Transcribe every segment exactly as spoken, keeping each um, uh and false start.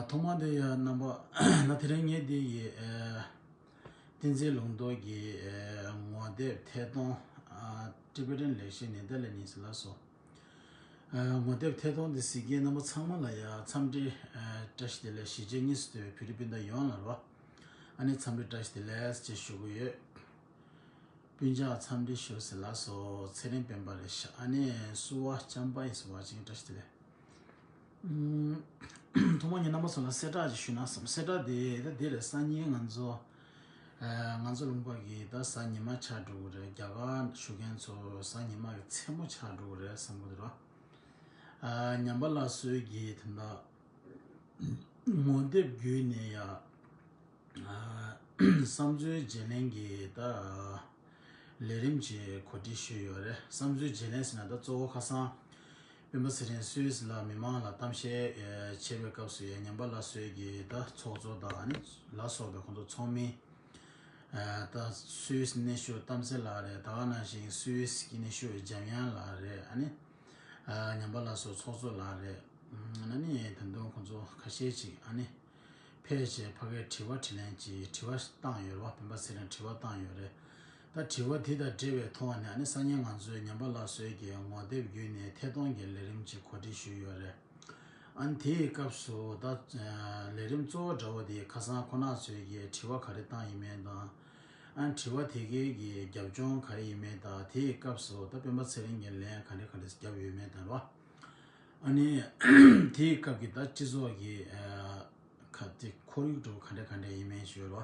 ཐོག་མ་དེ་ཡང་རྣམ་པ་ན་དེ་རིང་ངས་འདི་ཡི་ཨེ་བསྟན་འཛིན་ལུང་རྟོགས་ཀྱི་ཨེ་ངོ་དེབ་ཐད་གཏོང་ཨ་Tibetan Lecture in Netherlands ལ་སོགས་ཨ་ངོ་དེབ་ཐད་གཏོང་འདི་གཟིགས་མཁན་རྣམ་པ་ཚང་མ་ལ་ཡང་འཚམས་འདྲི་ཨ་བཀྲ་ཤིས་བདེ་ལེགས། གཞིས་བྱེས་གཉིས་སུ་གཏོགས་པའི་བོད་རིགས་སྤུན་ཟླ་ཡོངས་ལ་རོ། ཨ་ནི་འཚམས་འདྲི་བཀྲ་ཤིས་བདེ་ལེགས་ཅེས་ཞུ་གི་ཡོད། སྤུན་ཆ་འཚམས་འདྲི་ཞུ་ཟེར་ལགས་སོ། ཚེ་རིང་སྤེན་པ་རེད་ཤག་ཨ་ནི་བསུ་བ་ལྕམ་པ་ཡིན་ཟེར་བ་ཅིག་བཀྲ་ཤིས་བདེ་ལེགས། ཨུམ། ཐོག་མ་ངས་རྣམ་པ་ཚོ་ལ་གསལ་བསྒྲགས་ཅིག་ཞུ་ན་བསམ། གསལ་བསྒྲགས་དེ་ད་འདི་རེད། སང་ཉིན་ང་ཚོ་ཨ་ང་ཚོ་ལུང་པ་གི་ད་གཟའ་ཉི་མ་ཆགས་འགྲོ་གི་རེད། རྒྱ་གར་བཞུགས་མཁན་ཚོ་གཟའ་ཉི་མ་གི་མཚན་མོ་ཆགས་འགྲོ་གི་རེད་བསམ་གི་འདུག་ར། ཨ་ཉམས་པ་སླར་གསོའི་གི་དེ་འདྲ་ངོ་དེབ་བརྒྱུད་ནས་ཡ། ཨ་བསམ་ཚུལ་བརྗེ་ལེན་གྱི་ད་ལས་རིམ་གྱི་གོ་སྒྲིག་ཞུས་ཡོད་རེད། བསམ་ཚུལ་བརྗེ་ལེན་ཟེར་ན་ད་གཙོ་བོ་ཁ་སང་སྤེན་པ་ཚེ་རིང་སུད་སི་ལ་མི་མང་ལ་གཏམ་བཤད་ཨེ་བྱེད་པའི་སྐབས་སུ་ཡང་ཉམས་པ་སླར་གསོའི་གི་ད་ཚོགས་གཙོ་དང་ཨ་ནི་ལ་སོགས་པའི་ཁོང་ཚོ་ཚོགས་མི་ཨ་ད་སུད་སི་གནས་བཞུགས་གཏམ་ཚེ་ལགས་རེད། ད་ག་ནང་བཞིན་སུད་སི་གི་གནས་བཞུགས་འཇམ་དབྱངས་ལགས་རེད། ཨ་ནི་ཨ་ཉམས་པ་སླར་གསོ་ཚོགས་གཙོ་ལགས་རེད། ཨ་ནི་ད་དུང་ཁོང་ཚོ་ཁ་ཤས་ཅིག་ཨ་ནི་ཕལ་ཆེར་ཕ་གིར་དྲི་བ་དྲིས་ལན་གྱི་དྲི་བ་བཏང་ཡོད་རེད་བ། སྤེན་པ་ཚེ་རིང་དྲི་བ་བཏང་ཡོད་རེད། ད་དྲི་བ་དེ་དང་འབྲེལ་བའི་ཐོག་ནས་ཨ་ནི་སང་ཉིན་ང་ཚོས་ཉམས་པ་སླར་གསོའི་གི་ངོ་དེབ་བརྒྱུད་ནས་ཐད་གཏོང་གི་ལས་རིམ་གྱི་གོ་སྒྲིག་ཞུས་ཡོད་རེད། ཨ་ནི་དེའི་སྐབས་སུ་ད་ལས་རིམ་གཙོ་བོ་འདྲ་བོ་དེ་ཁ་སང་ཁོ་ན་ཚོས་ཀྱི་དྲི་བ་ག་རེ་བཏང་ཡིན་མིན་དང་། ཨ་ནི་དྲི་བ་དེ་གའི་གི་རྒྱབ་ལྗོངས་ག་རེ་ཡིན་མིན་དང་། དེའི་སྐབས་སུ་ད་སྤེན་པ་ཚེ་རིང་གི་ལན་ག་འདྲ་ག་འདྲ་བརྒྱབ་ཡོད་མེད་དང་རོ། ཨ་ནི་དེའི་སྐབས་ཀྱི་ད་སྤྱི་ཚོགས་ཀྱི་ཨ་ག་དེ་ཁོར་ཡུག་འདྲ་བོ་ག་འདྲ་ག་འདྲ་ཡིན་མིན་ཞུས་རོ།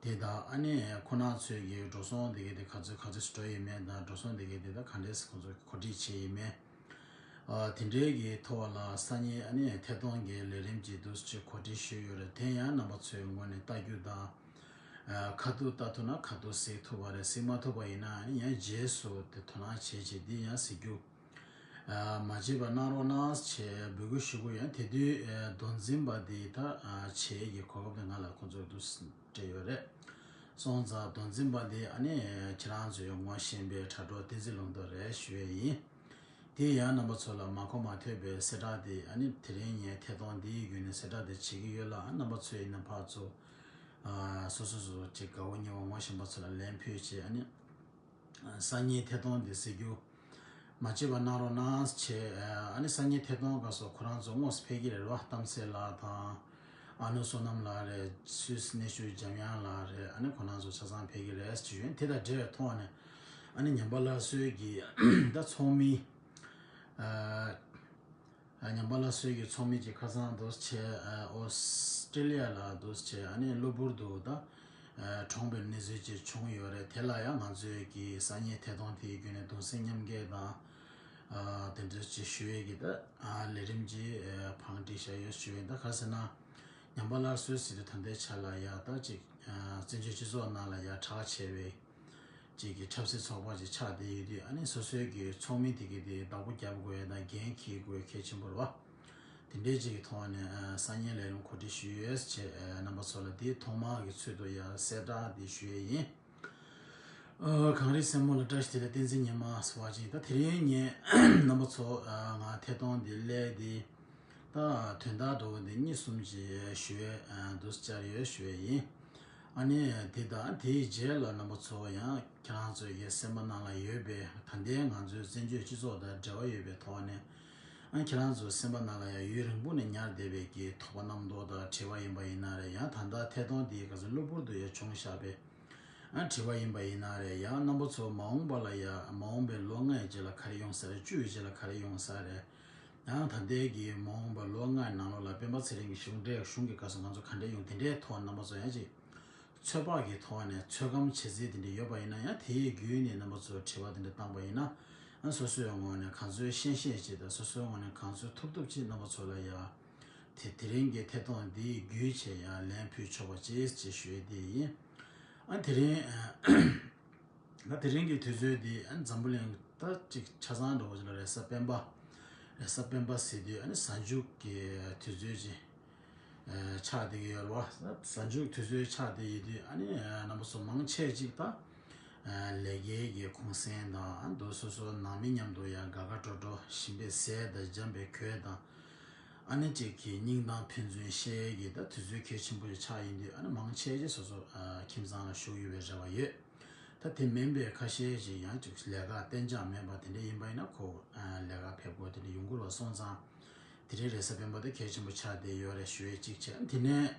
དེ་དང་ཨ་ནི་ཁོ་ན་ཚོས་ཀྱི་འགྲོ་སོང་དེ་གའི་དེ་ག་ཚོད་ག་ཚོད་ཞིག་འགྲོ་ཡོད་མེད་དང་། འགྲོ་སོང་དེ་གའི་དེ་ད་ག་འདྲས་ཁོ་ཚོ་གོ་སྒྲིག་བྱས་ཡིན་མིན། ཨ་དེ་འདྲའི་གི་ཐོག་ལ་སང་ཉིན་ཨ་ནི་ཐད་གཏོང་གི་ལས་རིམ་གྱི་འདུ་འཛོམས་གོ་སྒྲིག་ཞུས་ཡོད་རེད། དེ་ཡང་རྣམ་པ་ཚོའི་ངོས་ནས་ལྟ་རྒྱུ་དང་། ཨ་ཁ་ཐུག་ལྟ་ཐུབ་ན་ཁ་ཐུག་གཟིགས་ཐུབ་པ་རེད། གཟིགས་མ་ཐུབ་པ་ཡིན་ན་ཨ་ནི་ཡང་རྗེས་སུ་དེ་དོ་སྣང་བྱེད་ཅིག་འདི་ཡང་གཟིགས་རྒྱུ་ཨ་མ་བརྗེད་པ་གནང་རོགས་གནང་ཞེས་འབོད་སྐུལ་ཞུ་གི་ཡོད། དེ་དུས་ཨ་མདོ་འཛིན་པ་འདི་ད་ཨ་བྱེད་ཀྱི་གོ་སྐབས་དེ་ང་ལ་ཁོང་ཚོས་འདུག་སྤྲད་ཡོད་རེད། སོང་ཙང་མདོ་འཛིན་པ་འདི་ཨ་ནི་ཁྱེད་རང་ཚོས་ངོ་ཤེས་པའི་དྲ་གྲོགས་བསྟན་འཛིན་ལུང་རྟོགས་རེད་ཞུ་ཡས་ཡིན། དེ་ཡང་རྣམ་པ་ཚོ་ལ་མ་གོ་མ་ཐོས་པའི་གསལ་བསྒྲགས་དེ། ཨ་ནི་དེ་རིང་ངས་ཐད་གཏོང་འདིའི་བརྒྱུད་ནས་གསལ་བསྒྲགས་དེ་བྱེད་ཀྱི་ཡོད་ལ། ཨ་རྣམ་པ་ཚོས་ཡིན་ན་ཕར་ཚུར་ཨ་སོ་སོ་སོ་སོ་ཅིག་དགའ་བོ་ཉེ་བོ་ངོ་ཤེས་པ་ཚོ་ལ་ལན་ཕུལ་བྱས། ཨ་ནི་སང་ཉིན་ཐད་གཏོང་འདི་གཟིགས་རྒྱུ་མ་བརྗེད་པ་གནང་རོགས་གནང་བྱས། ཨ་ནི་སང་ཉིན་ཐད་གཏོང་སྐབས་སུ་ཁོ་རང་ཚོ་དངོས་སུ་ཕེབས་ཀྱི་རེད་བ། གཏམ་ཚེ་ལགས་དང་། ཨ་ནུ་བསོད་ནམས་ལགས་རེད། སུད་སི་གནས་བཞུགས་འཇམ་དབྱངས་ལགས་རེད། ཨ་ནི་ཁོ་རང་ཚོ་ཆ་ཚང་ཕེབས་ཀྱི་རེད་ཅེས་ཡོད། དེ་དང་འབྲེལ་བའི་ཐོག་ནས་ཨ་ནི་ཉམས་པ་སླར་གསོའི་གི་ད་ཚོགས་མི་ཨ་ཨ་ཉམས་པ་སླར་གསོའི་གི་ཚོགས་མི་གཅིག་ཁ་སང་འདུག་བྱས། ཨ་ཨོ་སི་ཀྲི་ལི་ཡ་ལ་འདུག་བྱས། ཨ་ནི་གློ་བུར་དུ་ད་ཨ་གྲོངས་པའི་གནས་ཚུལ་ཅིག་བྱུང་ཡོད་རེད། དེ་ལ་ཡང་ང་ཚོའི་གི་སང་ཉིན་ཐད་གཏོང་དེའི་བརྒྱུད་ནས་གདུང་སེམས་མཉམ་སྐྱེད་དང་། ཨ་དེ་འདྲ་ཅིག་ཞུ་ཡས་ཀྱི་ད་ཨ་ལས་རིམ་གྱི་ཨ་བང་སྒྲིག་བྱས་ཡོད་ཞུ་ཡས། ད་ག་ཟེར་ན་ཉམས་པ་སླར་གསོའི་ཟེར་དུས་ད་ལྟའི་ཆ་ལ་ཡ་ད་ཅིག་ཨ་བཙན་བྱོལ་སྤྱི་ཚོགས་ནང་ལ་ཡ་གྲགས་ཆེ་བའི་ཅིག་གི་ཆབ་སྲིད་ཚོགས་པ་ཅིག་ཆགས་བསྡད་ཡོད་དུས། ཨ་ནི་སོ་སོའི་གི་ཚོགས་མི་དེ་གི་དེ་བདག་པོ་རྒྱབ་དགོས་ཡ་དང་འགན་འཁྱེར་དགོས་ཡ་གལ་ཆེན་པོ་རེད་བ། དེ་འདྲའི་ཅིག་གི་ཐོག་ནས་ཨ་སང་ཉིན་ལས་རིམ་གོ་སྒྲིག་ཞུས་ཡོད་ཅེས་ཨ་རྣམ་པ་ཚོ་ལ་དེའི་ཐོག་མ་གི་ཚུལ་དུ་ཡ་གསལ་བསྒྲགས་དེ་ཞུ་ཡས་ཡིན། ཨ་གངས་རི་སེར་མོ་ལ་བཀྲ་ཤིས་བདེ་ལེགས། བསྟན་འཛིན་ཉི་མ་ཟེར་བ་ཅིག་ད་དེ་རིང་ངས་རྣམ་པ་ཚོ་ཨ་ང་ཐད་གཏོང་འདི་སླེབས་དེ་ད་དོན་དག་འདྲ་བོ་འདི་གཉིས་གསུམ་ཅིག་ཞུ་ཡས་ཨ་འདུག་བཅར་ཡོད་ཞུ་ཡས་ཡིན། ཨ་ནི་དེ་དང་དེའི་རྗེས་ལ་རྣམ་པ་ཚོ་ཡང་ཁྱེད་རང་ཚོའི་གི་སེམས་པ་ནང་ལ་ཡོད་པའི་ད་ལྟའི་ང་ཚོའི་བཙན་བྱོལ་སྤྱི་ཚོགས་དང་འབྲེལ་བ་ཡོད་པའི་ཐོག་ནས། ཨ་ཁྱེད་རང་ཚོའི་སེམས་པ་ནང་ལ་ཡང་ཡུན་རིང་པོ་ནས་ཉར་བསྡད་པའི་གི་དོགས་པ་རྣམ་རྟོག་དང་དྲི་བ་ཡིན་པ་ཡིན་ན་རེད། ཡང་ད་ལྟ་ཐད་གཏོང་འདིའི་སྐབས་སུ་གློ་བུར་དུ་ཡང་བྱུང་བཞག་པའི་ཨ་དྲི་བ་ཡིན་པ་ཡིན་ན་རེད། ཡང་རྣམ་པ་ཚོ་མ་འོངས་པ་ལ་ཡང་མ་འོངས་པའི་ལོ་ལྔའི་རྗེས་ལ་ག་རེ་ཡོང་ས་རེད། བཅུ་ཡི་རྗེས་ལ་ག་རེ་ཡོང་ས་རེད། ཡང་ད་ལྟའི་གི་མ་འོངས་པ་ལོ་ལྔའི་ནང་ལོགས་ལ་སྤེན་པ་ཚེ་རིང་གི་གཞུང་འབྲེལ་གཞུང་གི་སྐབས་སུ་ང་ཚོ་ག་འདྲས་ཡོང་། དེ་འདྲའི་ཐོག་རྣམ་པ་ཚོ་ཡང་ཅིག་ཚོད་དཔག་གི་ཐོག་ནས་ཚོད་བགམ་བྱེད་རྩིས་དེ་འདྲ་ཡོད་པ་ཡིན་ན། ཡང་དེའི་བརྒྱུད་ནས་རྣམ་པ་ཚོར་དྲི་བ་དེ་འདྲ་བཏང་པ་ཡིན་ན། ཨ་སོ་སོའི་ངོས་ནས་གང་ཚོད་ཤེས་ཤེས་ཅིག་དང་། སོ་སོའི་ངོས་ནས་གང་ཚོད་ཐུབ་ཐུབ་ཅིག་རྣམ་པ་ཚོ་ལ་ཡ་དེ་དེ་རིང་གི་ཐད་གཏོང་འདིའི་བརྒྱུད་བྱས་ཡ་ལན་ཕུལ་ཆོག་པ་ཅིག་ཅེས་ཞུ་ཡས་དེ་ཡིན། ཨ་དེ་རིང་ད་དེ་རིང་གི་དུས་ཚོད་འདི་ཨ་འཛམ་བུ་གླིང་ད་ཅིག་ཆ་ཚང་འདྲ་བོ་ཅིག་ལ་རེས་གཟའ་སྤེན་པ། རེས་གཟའ་སྤེན་པ་ཟེར་དུས་ཨ་ནི་གཟའ་མཇུག་གི་དུས་ཚོད་ཅིག་ཨ་ཆགས་བསྡད་ཀྱི་ཡོད་རེད་བ། གཟའ་མཇུག་དུས་ཚོད་ཆགས་བསྡད་ཡོད་དུས་ཨ་ནི་ཨ་རྣམ་པ་ཚོ་མང་ཆེ་ཅིག་ད་ཨ་ལས་ཀའི་གི་གུང་སེང་དང་། ཨ་མདོ་སོ་སོ་ནང་མི་མཉམ་དུ་ཡང་དགའ་དགའ་སྤྲོ་སྤྲོ་ཞིམ་པའི་ཟས་དང་འཇམ་པའི་གོས་དང་ ཨ་ནི་གཅིག་གི་སྙིང་གཏམ་ཕན་ཚུན་བཤད་ཡས་ཀྱི་ད་དུས་ཚོད་གལ་ཆེན་པོ་ཞིག་ཆགས་ཡིན་དུས། ཨ་ནི་མང་ཆེ་ཆེ་སོ་སོ་ཨ་ཁྱིམ་ཚང་ལ་བཞུགས་ཡོད་པའི་རེ་བ་ཡོད། ད་དེ་མིན་པའི་ཁ་ཤས་ཤིག་ཡང་ཅིག་ལས་ཀ་གཏན་འཇགས་མེད་པ་དེ་འདྲ་ཡིན་པ་ཡིན་ན། ཁོ་ཨ་ལས་ཀ་ཕེབས་དགོས་དེ་འདྲ་ཡོང་གི་རེད་པ། སོང་ཙང་དེ་འདྲའི་རེས་གཟའ་སྤེན་པ་དེ་གལ་ཆེན་པོ་ཆགས་བསྡད་ཡོད་རེད་ཞུ་ཡས་གཅིག་བྱས། དེ་ནས་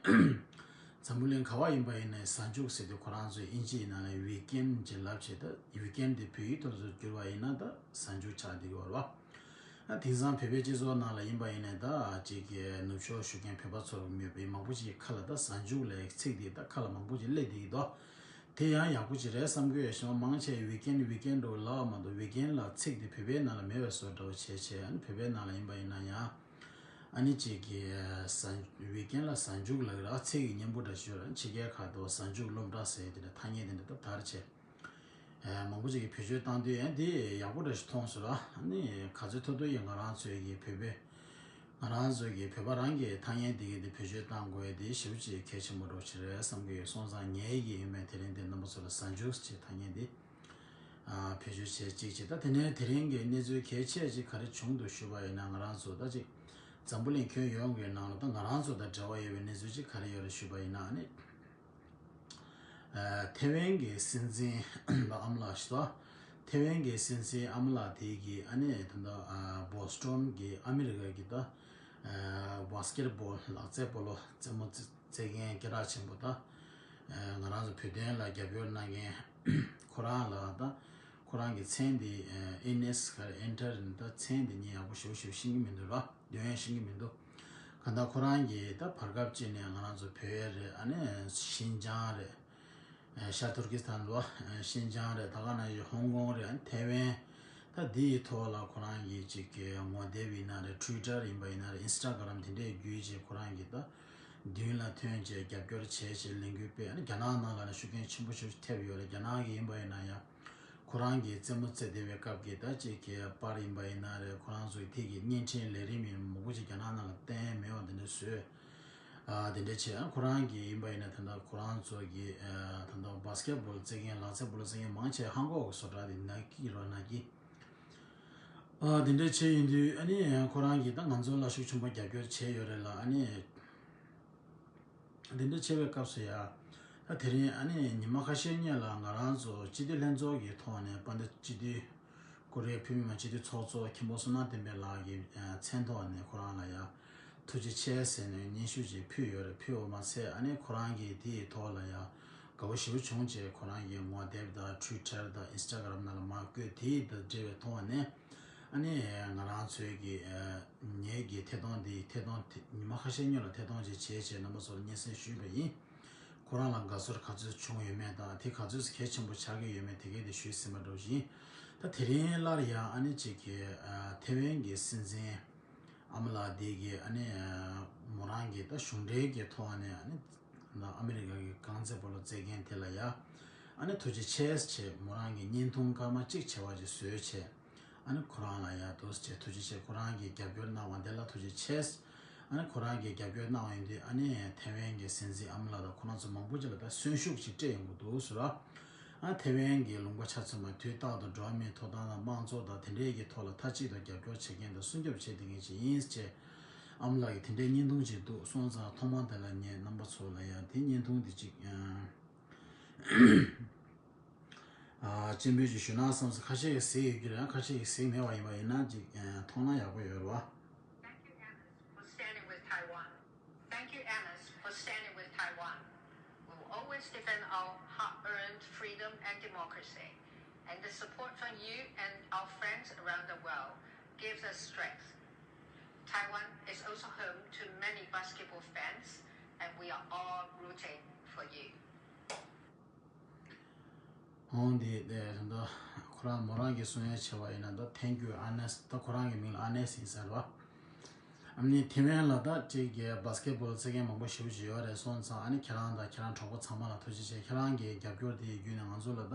འཛམ་བུ་གླིང་ག་པར་ཡིན་པ་ཡིན་ནའི་གཟའ་མཇུག་ཟེར་དུས་ཁོ་རང་ཚོའི་དབྱིན་ཇིའི་ནང་ལ་ཝིག་ཨེན་ཅེས་ལབ་བྱས། ད་ཝིག་ཨེན་དེ་བོད་ཡིག་ཐོག་ཏུ་བསྒྱུར་བ་ཡིན་ན་ད་གཟའ་མཇུག་ཆགས་བསྡད་ཡོད་རེད་པ། ཨ་དེང་སང་བོད་པའི་སྤྱི་ཚོགས་ནང་ལ་ཡིན་པ་ཡིན་ནའི་ད་ཅིག་གི་ནུབ་ཕྱོགས་བཞུགས་མཁན་བོད་པ་ཚོར་མོས་པའི་མང་པོ་ཞིག་ཁ་ལ་ད་གཟའ་མཇུག་ལབ་ཡས་ཚིག་དེ་ད་ཁ་ལ་མང་པོ་ཞིག་སླེབས་བསྡད་ཀྱི་འདུག་དེ་ཡང་ཡག་པོ་ཞིག་རེད་བསམ་གྱི་ཡོད། གཞན་པ་མང་ཆེ་ཝིག་ཨེན་ཝིག་ཨེན་འདྲ་པོ་ལབ་པ་མ་གཏོགས། ཝིག་ཨེན་ལབ་ཚིག་དེ་བོད་པའི་ནང་ལ་མེད་པའི་བཟོ་འདྲ་པོ་བྱས་བྱས། ཨ་ནི་བོད་པའི་ནང་ལ་ཡིན་པ་ཡིན་ན་ཡང་ཨ་ནི་ཅིག་གི་གཟའ་ཝིག་ཨེན་ལ་གཟའ་མཇུག་ལབ་ཀྱི་རེད། ཚིག་གི་སྙན་པོ་འདྲ་ཞིག་ཡོད་རེད། ཕྱི་རྒྱལ་ཁག་ཏུ་གཟའ་མཇུག་སློབ་གྲྭ་ཟེར་དེ་འདྲ་ཐ་སྙད་དེ་འདྲ་ད་དར་བྱས། ཨ་མང་པོ་ཅིག་གིས་བེད་སྤྱོད་བཏང་དུས་ཡང་དེ་ཡག་པོ་འདྲ་ཞིག་མཐོང་སོང་ལ། ཨ་ནི་ག་ཚོད་ཐུབ་ཐུབ་ཡིན་ང་རང་ཚོའི་གི་བོད་པའི་ང་རང་ཚོའི་གི་བོད་པ་རང་གི་ཐ་སྙད་དེ་གི་དེ་བེད་སྤྱོད་བཏང་དགོས་ཡས་དེ་ཞེ་པོ་ཅིག་གལ་ཆེན་པོ་འདྲ་ཞིག་རེད་བསམ་གྱི་ཡོད། སོང་ཙང་ངའི་གི་ཡིན་པའི་དེ་རིང་དེ་རྣམ་པ་ཚོ་ལ་གཟའ་མཇུག་ཅེས་ཐ་སྙད་དེ་ཨ་བེད་སྤྱོད་བྱས་གཅིག་བྱས། ད་དེ་ནས་དེ་རིང་གི་གནས་ཚུལ་གལ་ཆེ་ཅིག་ག་རེ་བྱུང་འདུག་ཞུས་པ་ཡིན་ན། ང་རང་ཚོ་ད་ཅིག་འཛམ་བུ་གླིང་ཁྱོན་ཡོངས་ཀྱི་ནང་ལ་ད་ང་རང་ཚོ་དང་འབྲེལ་བ་ཡོད་པའི་གནས་ཚུལ་ཅིག་ག་རེ་ཡོད་རེད་ཞུས་པ་ཡིན་ན། ཨ་ནི་ཨ་ཐེ་ཝན་གྱི་སྲིད་འཛིན་ལ་ཨ་མ་ལགས་ཤིག་དང་། ཐེ་ཝན་གྱི་སྲིད་འཛིན་ཨ་མ་ལགས་དེ་གིས་ཨ་ནི་ད་ལྟ་ཨ་བོ་སི་ཊོན་གྱི་ཨ་མི་རི་ཀ་གི་ད་ཨ་བྷ་སི་ཀེ་ཊི་བྷོལ་ལག་རྩེད་སྤོ་ལོ་རྩེད་མོ་རྩེ་རྩེད་མཁན་སྐད་གྲགས་ཆེན་པོ་དང་། ཨ་ང་རང་ཚོ་བོད་དོན་ལ་རྒྱབ་སྐྱོར་གནང་མཁན་ཁོ་རང་ལ་ད་ཁོ་རང་གི་མཚན་དེ་ཨ་ཨེན་ཨེས་ག་རེ་ཨེན་ཊར་ད་མཚན་དེ་ངས་ཡག་པོ་ཞེ་པོ་ཞེ་པོ་ཤེས་ཀྱི་མི་འདུག་ར། འདོན་ཡང་ཤེས་ཀྱི་མི་འདུག་གང་ལྟར་ཁོ་རང་གིས་ད་བར་སྐབས་ཅིག་ནས་ང་རང་ཚོ་བོད་རེད། ཨ་ནི་ཤིན་ཅང་རེད། ཨ་ཤར་ཏུར་ཀི་སི་ཐན་ལ་ཤིན་ཅང་རེད། ད་ག་ནང་བཞིན་ཧོང་ཀོང་རེད། ཨ་ནི་ཐེ་ཝན། ད་འདི་ཡི་ཐོག་ལ་ཁོ་རང་གིས་ཅིག་གི་ངོ་དེབ་ཡིན་ན་རེད། ཊུའི་ཊར་ཡིན་པ་ཡིན་ན་རེད། ཨིན་སི་ཊ་གྷ་རམ་དེ་འདྲས་བརྒྱུད་བྱས་ཁོ་རང་གིས་ད་མདུན་ལ་ཐོན་བྱས་རྒྱབ་སྐྱོར་བྱས་བྱས་ལས་འགུལ་སྤེལ། ཨ་ནི་རྒྱ་ནག་ནང་ལ་ནི་ཤུགས་རྐྱེན་ཆེན་པོ་ཞིག་ཐེབས་ཡོད་རེད། རྒྱ་ནག་གིས་ཡིན་པ་ཡིན་ན་ཡང་ཁོ་རང་གིས་རྩེད་མོ་རྩེ་བསྡད་པའི་སྐབས་ཀྱི་ད་ཅིག་གི་པར་ཡིན་པ་ཡིན་ན་རེད། ཁོ་རང་ཚོའི་ཐད་ཀྱི་བརྙན་འཕྲིན་ལས་རིམ་ཡིན་མང་པོ་ཅིག་རྒྱ་ནག་ནང་ལ་བསྟན་མེད་པ་དེ་འདྲ་བཟོས། ཨ་དེ་འདྲ་བྱས། ཨ་ཁོ་རང་གིས་ཡིན་པ་ཡིན་ན་ད་ལྟ་ཁོ་རང་ཚོ་གི་ཨ་ད་ལྟ་བྷ་སི་ཀེ་ཊི་བྷོལ་རྩེད་མཁན་ལག་རྩེད་སྤོ་ལོ་རྩེད་མཁན་མང་ཆེ་ཧང་གོ་གི་བཟོ་གྲྭ་དེ་ནའི་ཀི་རོ་ནའི་ཀི། ཨ་དེ་འདྲ་བྱས་ཡིན་དུས་ཨ་ནི་ཁོ་རང་གིས་ད་ང་ཚོ་ལ་ཤུགས་ཆེན་པོ་རྒྱབ་སྐྱོར་བྱས་ཡོད་རེད་ལ། ཨ་ནི་དེ་འདྲ་བྱས་པའི་སྐབས་སུ་ཡ། ད་དེ་རིང་ཨ་ནི་ཉི་མ་ཁ་ཤས་སྔོན་ལ་ང་རང་ཚོ་སྤྱི་འཐུས་ལྷན་ཚོགས་ཀྱི་ཐོག་ནས་དཔལ་ལྡན་སྤྱི་འཐུས་ཀོ་རི་ཡའི་བོད་མི་མང་སྤྱི་འཐུས་ཚོགས་གཙོ་མཁན་པོ་བསོད་ནམས་བསྟན་འཕེལ་ལགས་ཀྱི་ཨ་མཚན་ཐོག་ནས་ཁོ་རང་ལ་ཡ་ཐུགས་རྗེ་ཆེ་ཟེར་ནས་སྙན་ཞུ་ཅིག་ཕུལ་ཡོད་རེད། ཕུལ་བ་མ་ཟད་ཨ་ནི་ཁོ་རང་གིས་དེའི་ཐོག་ལ་ཡ་དགའ་པོ་ཞེ་པོ་བྱུང་བྱས་ཁོ་རང་གི་ངོ་དེབ་དང་ཊུའི་ཊར་དང་ཨིན་སི་ཊ་གྷ་རམ་ནང་ལ་མར་བཀོད། དེ་དང་འབྲེལ་བའི་ཐོག་ནས་ཨ་ནི་ང་རང་ཚོའི་གི་ཨ་ངེད་ཀྱི་ཐད་གཏོང་འདི་ཐད་གཏོང་དེ་ཉི་མ་ཁ་ཤས་སྔོན་ལ་ཐད་གཏོང་ཅིག་བྱས་བྱས་རྣམ་པ་ཚོ་ལ་སྙན་སེང་ཞུས་པ་ཡིན། ཁོ་རང་ལ་དགའ་ཚོར་ག་ཚོད་བྱུང་ཡོད་མེད་དང་དེ་ག་ཚོད་གལ་ཆེན་པོ་ཆགས་ཀྱི་ཡོད་མེད་དེ་གས་དེ་ཞུས་ཟིན་པ་འདྲ་བོ་ཞིག་ཡིན། ད་དེ་རིང་སླར་ཡང་ཨ་ནི་གཅིག་གི་ཨ་ཐེ་ཝན་གྱི་སྲིད་འཛིན་ཨ་མ་ལགས་འདི་གིས་ཨ་ནི་ཨ་མོ་རང་གི་ད་གཞུང་འབྲེལ་གྱི་ཐོག་ནས་ཨ་ནི་ཨ་མི་རི་ཀ་གི་རྐང་རྩེད་སྤོ་ལོ་རྩེད་མཁན་དེ་ལ་ཡ་ཨ་ནི་ཐུགས་རྗེ་ཆེ་ཞེས་མོ་རང་གི་བརྙན་ཐུང་སྐར་མ་གཅིག་བྱས་པ་ཅིག་བཟོས་བྱས། ཨ་ནི་ཁོ་རང་ལ་ཡ་ཐུགས་རྗེ་ཆེ་ཐུགས་རྗེ་ཆེ། ཁོ་རང་གིས་རྒྱབ་སྐྱོར་གནང་བ་འདི་ལ་ཐུགས་རྗེ་ཆེ། ཨ་ནི་ཁོ་རང་གིས་རྒྱབ་སྐྱོར་གནང་བ་ཡིན་དུས་ཨ་ནི་ཐེ་ཝན་གྱི་སྲིད་འཛིན་ཨ་མ་ལགས་དང་ཁོ་རང་ཚོ་མང་པོ་ཅིག་ལ་ད་གསོན་ཤུགས་ཅིག་སྤྲད་ཡོང་གི་འདུག་ཟེར་བ། ཨ་ཐེ་ཝན་གྱི་ལུང་པ་ཆ་ཚང་མ་དུས་རྟག་ཏུ་འགྲོ་བ་མིའི་ཐོབ་ཐང་དང་དམངས་གཙོ་དང་དེ་འདྲའི་གི་ཐོག་ལ་མཐའ་གཅིག་ཏུ་རྒྱབ་སྐྱོར་བྱེད་མཁན་དང་སྲུང་སྐྱོབ་བྱེད་བསྡད་མཁན་ཅིག་ཡིན་ཅེས་ཨ་མ་ལགས་ཀྱིས་དེ་འདྲའི་བརྙན་ཐུང་ཅིག་འདུག་སོང་ཙང་ཐོག་མར་དེ་ལ་ངས་རྣམ་པ་ཚོ་ལ་ཡང་དེ་བརྙན་ཐུང་འདི་ཅིག་ཨ། ཨ་སྤྱན་འབུལ་ཅིག་ཞུ་ན་བསམ་སོང་། ཁ་ཤས་ཀྱིས་གཟིགས་ཡོད་ཀྱི་རེད། ཁ་ཤས་ཀྱིས་གཟིགས་མེད་པ་ཡིན་པ་ཡིན་ན་ཅིག་ཨ་མཐོང་ན་ཡག་པོ་ཡོད་རེད་བ། Thank you, Anna, for standing with Taiwan. Thank you, Anna, for standing with Taiwan. We will always defend our hard-earned freedom and democracy. And the support from you and our friends around the world gives us strength. Taiwan is also home to many basketball fans, and we are all rooting for you. འོང་དེ་དེ་ད་ཁོ་རང་མོ་རང་གིས་གསུང་ཡ་བྱས་པ་ཡིན་ན་ད་Thank you Anna། ད་ཁོ་རང་གི་མིང་ལ་Anna་ཡིན་ཟེར་བ། ཨ་ནི་ཐེ་ཝན་ལ་ད་ཅིག་གི་བྷ་སི་ཀེ་ཊི་བྷོལ་རྩེད་མཁན་མང་པོ་ཞེ་པོ་ཅིག་ཡོད་རེད། སོང་ཙང་ཨ་ནི་ཁྱེད་རང་དང་ཁྱེད་རང་གྲོགས་པོ་ཚང་མ་ལ་ཐུགས་རྗེ་ཆེ། ཁྱེད་རང་གི་རྒྱབ་སྐྱོར་དེ་བརྒྱུད་ནས་ང་ཚོ་ལ་ད་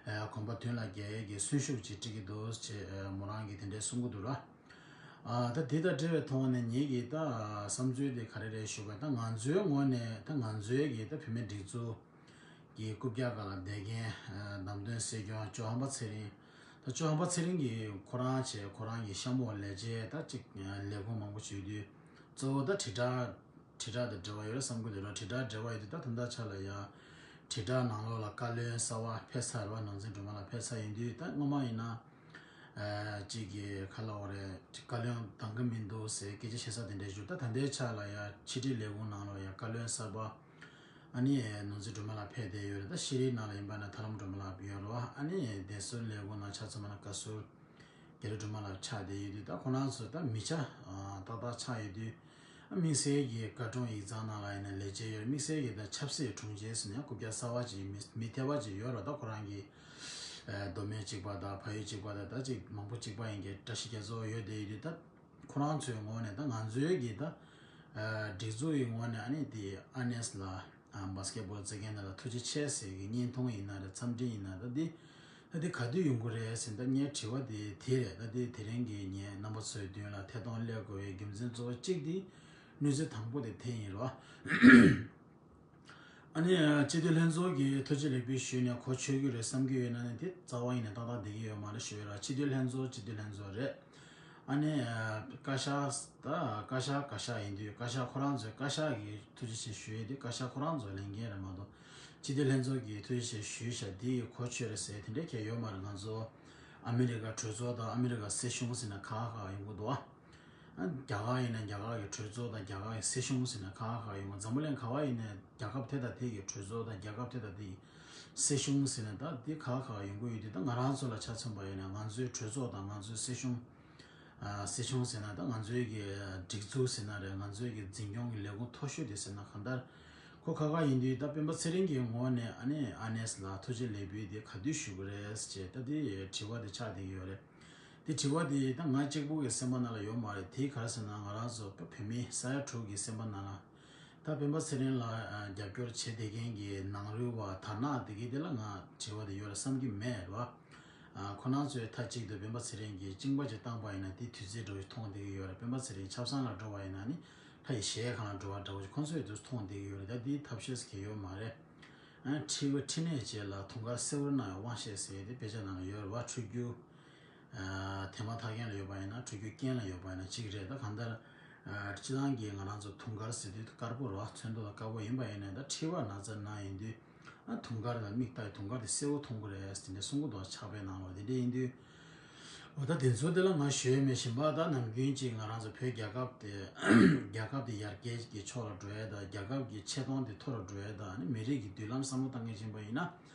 ཨ་གོམ་པ་མདུན་ལ་རྒྱག་ཡས་ཀྱི་གསོན་ཤུགས་ཅིག་སྤྲད་ཀྱི་འདུག་ཅེས་ཨ་མོ་རང་གིས་དེ་འདྲས་གསུང་གི་འདུག་ར། ཨ་ད་དེ་དང་འབྲེལ་བའི་ཐོག་ནས་ངེད་ཀྱི་ད་བསམ་ཚུལ་དེ་ག་རེ་རེད་ཞུ་བ། ད་ང་ཚོའི་ངོས་ནས་ད་ང་ཚོའི་གི་ད་བུད་མེད་སྒྲིག་འཛུགས་ཀྱི་རྐུབ་བཀྱག་སྒང་ལ་བསྡད་མཁན་ཨ་བདམས་ཐོན་སྲིད་སྐྱོང་ལྕོག་ཧམ་པ་ཚེ་རིང་། ད་ལྕོག་ཧམ་པ་ཚེ་རིང་གིས་ཁོ་རང་བྱས་ཁོ་རང་གི་གཤམ་འོག་ལས་བྱེད་ད་ཅིག་ལས་ཁུངས་མང་པོ་བྱེད་དུས་ གཙོ་བོ་ད་དྲིལ་བསྒྲགས་དྲིལ་བསྒྲགས་དང་འབྲེལ་བ་ཡོད་རེད་བསམ་གྱི་འདུག་ར། དྲིལ་བསྒྲགས་འབྲེལ་བ་ཡོད་དུས་ད་ད་ལྟ་ཆ་ལ་ཡ་དྲིལ་བསྒྲགས་ནང་ལོགས་ལ་བཀའ་བློན་གསར་པ་ཕེབས་ཚར་བ་ནོར་འཛིན་སྒྲོལ་མ་ལགས་ཕེབས་ཚར་ཡིན་དུས། ད་སྔོན་མ་ཡིན་ན་ཨ་གཅིག་གི་ཁ་ལ་འོ་རེད། བཀའ་བློན་འདང་གི་མི་འདུག་ཟེར་སྐད་ཆ་བཤད་ས་དེ་འདྲ་བྱུང་། ད་ད་ལྟའི་ཆ་ལ་ཡ་ཕྱི་དྲིལ་ལས་ཁུངས་ནང་ལོགས་ཡ་བཀའ་བློན་གསར་པ་ཨ་ནི་ནོར་འཛིན་སྒྲོལ་མ་ལགས་ཕེབས་བསྡད་ཡོད་རེད། ད་ཤེས་རིག་ནང་ལ་ཡིན་པ་ན་ཐར་ལམ་སྒྲོལ་མ་ལགས་ཡོད་རེད་བ། ཨ་ནི་བདེ་སྲུང་ལས་ཁུངས་ནང་ཆ་མཚོན་པ་ན་བཀའ་ཟུར་རྒྱ་རི་སྒྲོལ་མ་ལགས་ཆགས་བསྡད་ཡོད་དུས། ད་ཁོ་རང་ཚོ་ད་མི་ཆ་ཨ་ཏག་ཏག་ཆགས་ཡོད་དུས། ཨ་དམིགས་བསལ་གྱི་བཀའ་དྲུང་ཡིག་ཚང་ནང་ལ་ཡིན་ན་ལས་བྱེད་ཡོད་རེད། དམིགས་བསལ་གྱི་ད་ཆབ་སྲིད་དྲུང་ཆེ་ཟེར་ནས་རྐུབ་བཀྱག་གསར་པ་ཅིག་མི་མི་ཐེ་བ་ཅིག་ཡོད་རེད། ད་ཁོ་རང་གི་ཨ་མདོ་སྨད་གཅིག་པ་དང་ཕ་ཡུལ་གཅིག་པ་དང་ད་ཅིག་མང་པོ་གཅིག་པ་ཡིན་གྱི་བཀྲ་ཤིས་རྒྱ་མཚོ་ཡོད་བསྡད་ཡོད་དུས། ད་ཁོ་རང་ཚོའི་ངོས་ནས་ད་ང་ཚོའི་གི་ད་ཨ་སྒྲིག་འཛུགས་ཀྱི་ངོས་ནས་ཨ་ནི་དེ་ཨ་ནེས་ལ་ཨ་བྷ་སི་ཀེ་ཊི་བྷོལ་རྩེད་མཁན་དེ་ལ་ཐུགས་རྗེ་ཆེ་ཟེར་གི་བརྙན་ཐུང་ཡིན་ན་རེད། འཚམས་འདྲི་ཡིན་ན་ད་འདི་ད་འདི་ག་དུས་ཡོང་གི་རེད་ཟེར། ད་ངའི་དྲི་བ་དེ་དེ་རེད། ད་འདི་དེ་རིང་གི་ངས་རྣམ་པ་ཚོའི་མདུན་ལ་ཐད་གཏོང་སླེབས་དགོས་པའི་རྒྱུ་མཚན་གཙོ་བོ་གཅིག་དེ་གནས་ཚུལ་དང་པོ་དེ་དེ་ཡིན་རོ། ཨ་ནི་སྤྱི་འཐུས་ལྷན་ཚོགས་ཀྱིས་ཐུགས་རྗེ་ལེགས་འབུལ་ཞུས་ནས་གོ་ཆོད་ཀྱི་རེད་བསམ་གྱི་ཡོད་ན་ནི་དེ་རྩ་བ་ཡིན་ནས་ཏག་ཏག་བསྡད་ཀྱི་ཡོད་མ་རེད་ཞུ་ཡོད་ར། སྤྱི་འཐུས་ལྷན་ཚོགས་སྤྱི་འཐུས་ལྷན་ཚོགས་རེད། ཨ་ནི་ཨ་བཀའ་ཤག་ད་བཀའ་ཤག་བཀའ་ཤག་ཡིན་དུས་བཀའ་ཤག་ཁོ་རང་ཚོའི་བཀའ་ཤག་གི་ཐུགས་རྗེ་ཆེ་ཞུ་ཡས་དེ་བཀའ་ཤག་ཁོ་རང་ཚོའི་ལས་འགན་རེད་མ་གཏོགས། སྤྱི་འཐུས་ལྷན་ཚོགས་ཀྱི་ཐུགས་རྗེ་ཆེ་ཞུས་ཤག་འདི་ཡི་གོ་ཆོད་རེད་ཟེར་དེ་འདྲའི་གལ་ཡོད་མ་རེད། ང་ཚོ་ཨ་མི་རི་ཀ་གྲོས་ཚོགས་དང་ཨ་མི་རི་ཀ་སྲིད་གཞུང་ཟེར་ན་ཁག་ཁག་ཡོང་གི་འདུག་ཨ། རྒྱ་གར་ཡིན་ན་རྒྱ་གར་གྱི་གྲོས་ཚོགས་དང་རྒྱ་གར་གྱི་སྲིད་གཞུང་ཟེར་ན་ཁག་ཁག་ཡོང་གི། འཛམ་བུ་གླིང་ག་བ་ཡིན་ན་རྒྱལ་ཁབ་དེ་དང་དེ་གི་གྲོས་ཚོགས་དང་རྒྱལ་ཁབ་དེ་དང་དེ་གི་སྲིད་གཞུང་ཟེར་ན་ད་དེ་ཁག་ཁག་ཡོང་གི་ཡོད་དུས། ད་ང་རང་ཚོ་ལ་ཆ་མཚོན་པ་ཡིན་ན་ང་ཚོའི་གྲོས་ཚོགས་དང་ང་ཚོའི་སྲིད་གཞུང་། ཨ་སྲིད་གཞུང་ཟེར་ན་ད་ང་ཚོའི་གི་སྒྲིག་འཛུགས་ཟེར་ན་རེད། ང་ཚོའི་གི་འཛིན་སྐྱོང་གི་ལས་ཁུངས་མཐོ་ཤོས་དེ་ཟེར་ན་གང་ལྟར་ཁོ་ཁག་ཁག་ཡིན་དུས། ད་སྤེན་པ་ཚེ་རིང་གི་ངོས་ནས་ཨ་ནི་ཨ་ནེས་ལ་ཐུགས་རྗེ་ལེགས་འབུལ་དེ་ག་དུས་ཞུ་གི་རེད་ཅེས་ད་དེ་དྲི་བ་དེ་ཆགས་བསྡད་ཀྱི་ཡོད་རེད། དེ་དྲི་བ་དེ་ད་ང་གཅིག་པུ་གི་སེམས་པ་ནང་ལ་ཡོད་མ་རེད། དེ་ག་རེ་ཟེར་ན་ང་རང་ཚོ་བོད་མི་ས་ཡ་དྲུག་གི་སེམས་པ་ནང་ལ་ད་སྤེན་པ་ཚེ་རིང་ལ་ཨ་རྒྱབ་སྐྱོར་བྱེད་བསྡད་མཁན་གྱི་ནང་རུལ་བ་དར་ནག་དེ་གའི་དེ་ལ་ང་དྲི་བ་དེ་ཡོད་རེད་བསམ་གྱི་མེད་རེད་བ། ཨ་ཁོ་རང་ཚོས་མཐའ་གཅིག་ཏུ་སྤེན་པ་ཚེ་རིང་གིས་གཅིན་པ་ཅིག་བཏང་པ་ཡིན་ན་དེ་དུས་ཚོད་འདྲ་བོ་ཞིག་མཐོང་བསྡད་ཀྱི་ཡོད་རེད། སྤེན་པ་ཚེ་རིང་ཆབ་གསང་ལ་འགྲོ་བ་ཡིན་ན་ནི་ལྷ་ཡི་གཞལ་ཡས་ཁང་ལ་འགྲོ་བ་འདྲ་བོ་ཞིག་ཁོང་ཚོས་དུས་མཐོང་བསྡད་ཀྱི་ཡོད་རེད། ད་དེ་ཐབས་ཤེས་གལ་ཡོད་མ་རེད། ཨ་ཁྲི་བ་ཁྲི་ནས་རྗེས་ལ་དུང་དཀར་སེར་པོར་སྣང་བའི་དབང་ཤེད་ཟེར་ཡས་དེ་དཔེ་ཆ་ནང་ལ་ཡོད་རེད་བ། ཕྲུ་གུ་ཨ་དེ་མ་ཐག་རྐྱེན་ལ་ཡོད་པ་ཡིན་ན་ཕྲུ་གུ་རྐྱེན་ལ་ཡོད་པ་ཡིན་ན་གཅིག་རེད། ད་གང་ལྟར་ཨ་སྤྱི་བཏང་གི་ང་རང་ཚོ་དུང་དཀར་ཟེར་དུས་དཀར་པོ་རེད་བ། ཚོན་མདོག་ལ་དཀར་པོ་ཡིན་པ་ཡིན་ནའི་ད་ཕྲི་བ་ན་ཚ་ན་ཡིན་དུས་ཨ་དུང་དཀར་ལ་མིག་ལྟ་ཡི་དུང་དཀར་དེ་སེར་པོ་མཐོང་གི་རེད་ཟེར་དེ་འདྲ་གསུང་གི་འདུག་ཕྱག་དཔེ་ནང་ལོགས་དེ་འདྲ་ཡིན་དུས། འོ་ད་དེ་ཚོ་དེ་ལ་ང་ཞུ་ཡས་མེད། གཞན་པ་ད་ནམ་རྒྱུན་གཅིག་ང་རང་ཚོ་བོད་རྒྱལ་ཁབ་དེ་རྒྱལ་ཁབ་དེ་ཡར་རྒྱས་ཀྱི་ཕྱོགས་ལ་འགྲོ་ཡས་དང་རྒྱལ་ཁབ་ཀྱི་ཆེ་མཐོང་དེ་མཐོ་རུ་འགྲོ་ཡས་དང་ཨ་ནི་མི་རིགས་ཀྱི་མདུན་ལམ་བསམ་བློ་བཏང་མཁན་ཅིག་ཡིན་པ་ཡིན་ན།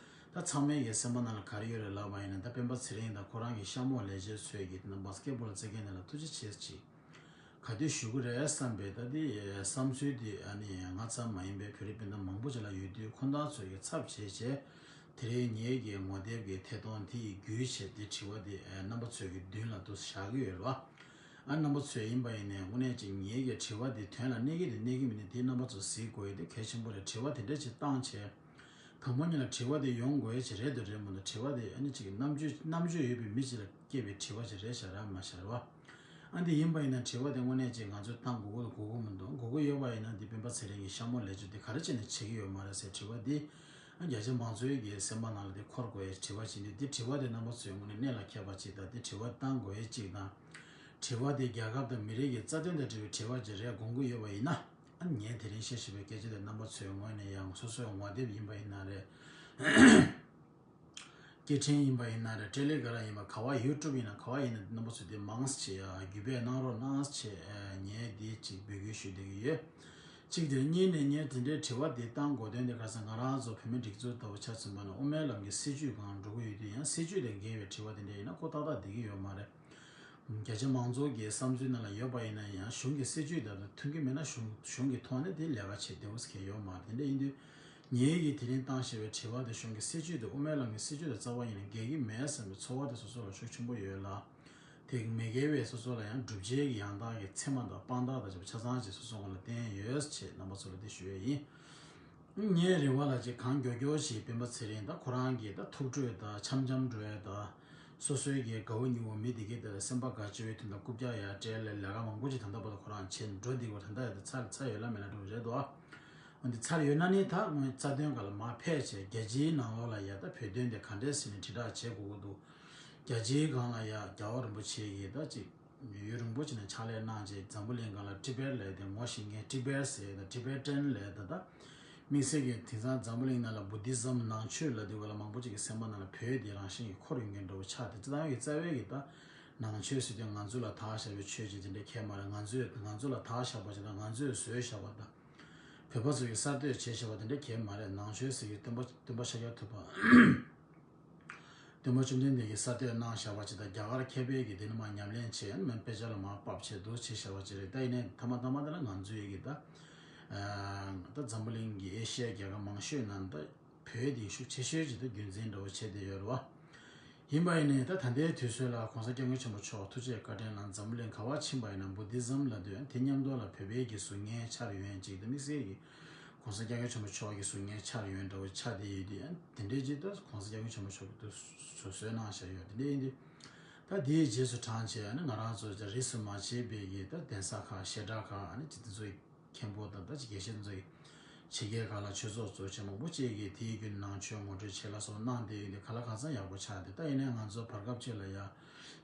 ད་ཚང་མའི་གི་སེམས་པ་ནང་ལ་ག་རེ་ཡོད་རེད་ལབ་པ་ཡིན་ན། ད་སྤེན་པ་ཚེ་རིང་དང་ཁོ་རང་གི་གཤམ་འོག་ལས་བྱེད་ཚོས་ཀྱི་དེ་ན་བྷ་སི་ཀེ་ཊི་བྷོལ་རྩེད་མཁན་དེ་ལ་ཐུགས་རྗེ་ཆེ་ཅིག་ག་དུས་ཞུ་གི་རེད་བསམ་པའི་ད་དེ་བསམ་ཚུལ་དེ་ཨ་ནི་ང་ཙམ་མ་ཡིན་པའི་བོད་རིགས་སྤུན་ཟླ་མང་པོ་ཅིག་ལ་ཡོད་དུས་ཁོང་རྣམ་ཚོས་ཀྱི་ཚབ་བྱས་བྱས་དེ་རིང་ངེད་ཀྱི་ངོ་དེབ་ཀྱི་ཐད་གཏོང་དེ་ཡི་བརྒྱུད་བྱས་དེ་དྲི་བ་དེ་རྣམ་པ་ཚོའི་གི་མདུན་ལ་དུ་བཞག་གི་ཡོད་རེད་བ། ཨ་རྣམ་པ་ཚོས་ཡིན་པ་ཡིན་ནའི་དངོས་གནས་ཅིག་ངེད་ཀྱི་དྲི་བ་དེ་དོན་ལ་གནས་ཀྱི་རེད་གནས་ཀྱི་མིན་ནི་དེ་རྣམ་པ་ཚོ་གཟིགས་དགོས་ཡས་དེ་གལ་ཆེན་པོ་རེད། དྲི་བ་དེ་འདྲ་ཅིག་བཏང་བྱས། དང་པོ་ཉིད་ལ་དྲི་བ་དེ་ཡོང་དགོས་ཡས་ཅིག་རེད་འདུག་རེད་མ་གཏོགས་དྲི་བ་དེ་ཨ་ནི་ཅིག་རྣམ་དཔྱོད་རྣམ་དཔྱོད་ཡོད་པའི་མི་ཅིག་ལ་སྐྱེས་པའི་དྲི་བ་ཅིག་རེད་ཤག་ར་མ་ཤར་བ། ཨ་འདི་ཡིན་པ་ཡིན་ན་དྲི་བ་དེ་དངོས་གནས་ཅིག་ང་ཚོས་བཏང་དགོས་ཀྱི་དགོས་ཀྱི་མི་འདུག་དགོས་ཀྱི་ཡོད་པ་ཡིན་ན་འདི་སྤེན་པ་ཚེ་རིང་གི་གཤམ་འོག་ལས་བྱེད་དེ་ག་རེ་བྱས་ནས་བྱེད་ཀྱི་ཡོད་མ་རེད་ཟེར་དྲི་བ་འདི་ཨ་རྒྱ་ཆེ་མང་ཚོའི་གི་སེམས་པ་ནང་ལ་དེ་འཁོར་དགོས་ཡས་དྲི་བ་ཅིག་འདུག་འདི་དྲི་བ་དེ་རྣམ་པ་ཚོས་དངོས་གནས་གནད་ལ་འཁེལ་པ་ཅིག་དང་དེ་དྲི་བ་བཏང་དགོས་ཡས་ཅིག་དང་། དྲི་བ་དེ་རྒྱལ་ཁབ་དང་མི་རིགས་ཀྱི་རྩ་དོན་དང་འབྲེལ་བའི་དྲི་བ་ཅིག་རེད་དགོངས་ཀྱི་ཡོད་པ་ཡིན་ན། ཨ་ངས་དེ་རིང་བཤད་བཞིན་པའི་སྐད་ཆ་དེ་རྣམ་པ་ཚོའི་ངོས་ནས་ཡང་སོ་སོའི་ངོ་དེབ་ཡིན་པ་ཡིན་ན་རེད། སྐད་འཕྲིན་ཡིན་པ་ཡིན་ན་རེད། ཊེ་ལེ་གྷ་རམ་ཡིན་པ་ག་བ་ཡུ་ཊུབ་ཡིན་ན་ག་བ་ཡིན་ན་རྣམ་པ་ཚོས་དེ་མང་ཙམ་བྱས་ཡ་བརྒྱུད་སྤེལ་གནང་རོགས་གནང་ཟེར་ངས་འདི་ཅིག་འབོད་སྐུལ་ཞུ་བསྡད་ཀྱི་ཡོད། གཅིག་དེ་གཉིས་ནས་ངས་དེ་འདྲའི་དྲི་བ་དེ་བཏང་དགོས་དོན་དེ་ག་རེ་ཟེར་ན་ང་རང་ཚོ་བོད་མི་སྒྲིག་འཛུགས་ལྟ་བུ་ཆ་མཚོན་པ་ན་དབུ་མའི་ལམ་གྱི་སྲིད་བྱུས་སྒང་འགྲོ་གི་ཡོད་དུས་ཡང་སྲིད་བྱུས་དང་འགལ་བའི་དྲི་བ་དེ་འདྲ་ཡིན་ན་ཁོ་ཏག་ཏག་བསྡད་ཀྱི་ཡོད་མ་རེད། རྒྱ་ཆེ་མང་ཚོགས་ཀྱི་བསམ་ཚུལ་ནང་ལ་ཡོད་པ་ཡིན་ན་ཡང་གཞུང་གི་སྲིད་བྱུས་དང་མཐུན་གྱི་མེད་ན་གཞུང་གཞུང་གི་ཐོག་ནས་དེ་ལས་ཀ་བྱེད་བདེ་བོ་ཟེར་མཁན་ཡོད་མ་རེད། དེ་འདྲ་ཡིན་དུས་ངེད་ཀྱིས་དེ་རིང་བཏང་བཞིན་པའི་དྲི་བ་དེ་གཞུང་གི་སྲིད་བྱུས་དང་དབུ་མའི་ལམ་གྱི་སྲིད་བྱུས་དང་རྩ་བ་ཉིད་ནས་འགལ་གྱི་མེད་བསམ་པའི་ཚོར་བ་དེ་སོ་སོ་ལ་ཤུགས་ཆེན་པོ་ཡོད་ལ། དེ་མི་འགལ་བའི་སོ་སོ་ལ་ཡང་བསྒྲུབ་བྱའི་ཡང་དག་གི་ཚད་མ་དང་དཔང་རྟགས་དང་བཅས་པ་ཆ་ཚང་ཅིག་སོ་སོ་ངོས་ལ་བསྟན་ཡོད་ཅེས་རྣམ་པ་ཚོ་ལ་དེ་ཞུ་ཡས་ཡིན། ངས་རེ་བ་ལ་ཅིག་གང་མགྱོགས་མགྱོགས་ཤིག་སྤེན་པ་ཚེ་རིང་དང་ཁོ་རང་གིས་ད་ཐུགས་སྤྲོ་དང་འཆམ་འཆམ་འགྲོ་ཡས་དང་། སོ་སོའི་གི་དགའ་བོ་ཉེ་བོ་མི་དེ་གའི་དེ་ལ་སེམས་པ་དགའ་སྐྱིད་པོའི་དོན་དུ་རྐུབ་བཀྱག་ཡར་སྤྲད་ལས་ལས་ཀ་མང་པོ་ཅིག་ད་ལྟ་བར་དུ་ཁོ་རང་བྱེད་འགྲོ་འདི་གོ་ད་ལྟ་ཡར་དུ་ཚར་ཚར་ཡོད་ལ་མེད་ལ་འགྲོ་རེད་དོ། འོན་ཏེ་ཚར་ཡོད་ན་ནི་ད་སྔོན་རྩ་དོན་སྒང་ལ་མར་ཕེབས་བྱས་རྒྱལ་སྤྱིའི་ནང་ལོགས་ལ་ཡ་ད་བོད་དོན་དེ་ག་འདྲས་ཟེར་ནས་དྲིལ་བསྒྲགས་བྱེད་དགོས་ཀྱི་འདུག་རྒྱལ་སྤྱིའི་སྒང་ལ་ཡ་རྒྱལ་བ་རིན་པོ་ཆེ་གིས་ད་ཅིག་ཡུན་རིང་པོ་ཅིག་ནས་ཕྱག་ལས་གནང་རྗེས་འཛམ་བུ་གླིང་སྒང་ལ་ཊི་བེཊ་ལབ་དེ་ངོ་ཤེས་མཁན། ཊི་བེཊ་ཟེར་ཡས་དང་ཊི་བེ་ཊན་ལབ་ཡས་དང་། ད་དམིགས་བསལ་གྱིས་དེང་སང་འཛམ་བུ་གླིང་ནང་ལ་བུ་དྷི་ཛམ་ནང་ཆོས་ལབ་དུས་སྒང་ལ་མང་པོ་ཅིག་གི་སེམས་པ་ནང་ལ་བོད་དེ་རང་བཞིན་གྱིས་འཁོར་ཡོང་མཁན་འདྲ་བོ་ཆགས་ཏེ། སྤྱིར་བཏང་གི་རྩ་བའི་གི་ད་ནང་ཆོས་ཟེར་དུས་ང་ཚོ་ལ་དར་བཞག་པའི་ཆོས་ཅིག་དེ་འདྲ་གང་ཡང་མ་རེད། ང་ཚོས་ང་ཚོ་ལ་དར་བཞག་པ་ཅིག་དང་ང་ཚོས་བཟོས་བཞག་པ་དང་། བོད་པ་ཚོ་གིས་གསར་གཏོད་བྱས་བཞག་པ་དེ་འདྲ་གང་ཡང་མ་རེད། ནང་ཆོས་ཟེར་གྱི་སྟོན་པ་སྟོན་པ་ཤཱཀྱ་ཐུབ་པ། སྟོན་པ་བཅོམ་ལྡན་འདས་ཀྱིས་གསར་གཏོད་གནང་བཞག་པ་ཅིག་དང་། རྒྱ་གར་མཁས་པའི་གིས་དེ་ནི་མར་ཉམས་ལེན་བྱས། ཨ་ནི་མར་དཔེ་ཆ་ལ་མར་ཕབ་བྱས་འདུག་བྱས་བཞག་པ་ཅིག་རེད། ད་ཡིན་ནའི་མཐའ་མ་མཐའ་མ་དེ་ལ་ང་ཚོའི་གི་ད་ད་འཛམ་བུ་གླིང་གི་ཨེ་ཤི་ཡའི་རྒྱལ་ཁབ་མང་ཤོས་ནང་ད་བོད་དེ་ཤུགས་ཆེ་ཤོས་ཅིག་ད་རྒྱུན་འཛིན་འདྲ་བོ་བྱས་བསྡད་ཡོད་རེད་བ། ཡིན་པ་ཡིན་ནའི་ད་ད་ལྟའི་དུས་ཚོད་ལ་གོང་ས་སྐྱབས་མགོན་ཆེན་པོ་མཆོག་ཐུགས་རྗེ་བཀའ་དྲིན་ལ་འཛམ་བུ་གླིང་ག་པར་ཕྱིན་པ་ཡིན་ན་བུ་དྷི་ཛམ་ལབ་དུས་དེ་མཉམ་དུ་ལ་བོད་པའི་གི་གཟུགས་བརྙན་འཆར་ཡོང་ཡས་ཅིག་ད་དམིགས་བསལ་གྱི་༸གོང་ས་༸སྐྱབས་མགོན་ཆེན་པོ་མཆོག་གི་གཟུགས་བརྙན་འཆར་ཡོང་འདྲ་བོ་ཆགས་བསྡད་ཡོད་དུས། ཨ་ནི་དེ་འདྲའི་ཅིག་ད་༸གོང་ས་༸སྐྱབས་མགོན་ཆེན་པོ་མཆོག་གིས་ད་བཟོ་བཟོས་གནང་བཞག་ཡོད། དེ་འདྲ་ཡིན་དུས་ད་དེའི་རྗེས་སུ་འབྲངས་བྱས། ཨ་ནི་ང་རང་ཚོ་ཅིག་རིས་སུ་མ་ཆད་པའི་གི་ད་གདན་ས་ཁག་བཤད་གྲྭ་ཁག་ཨ་ནི་ཅིག་དེ་ཚོའི་མཁན་པོ་དང་ད་ཅིག་དགེ་བཤེས་དེ་ཚོ་ཡི་ཕྱི་རྒྱལ་ཁག་ལ་ཆོས་ཚོགས་གཙོ་ཆེ་མང་པོ་བཅས་ཀྱིས་དེའི་བརྒྱུད་ནང་ཆོས་ངོ་སྤྲོད་བྱེད་ལ་སོགས་གནང་བསྡད་ཡོད་དེ་ག་ལ་གང་འཚམ་ཡག་པོ་ཆགས་ཏེ། ད་ཡིན་ནའི་ང་ཚོ་བར་སྐབས་ཅིག་ལ་ཡ་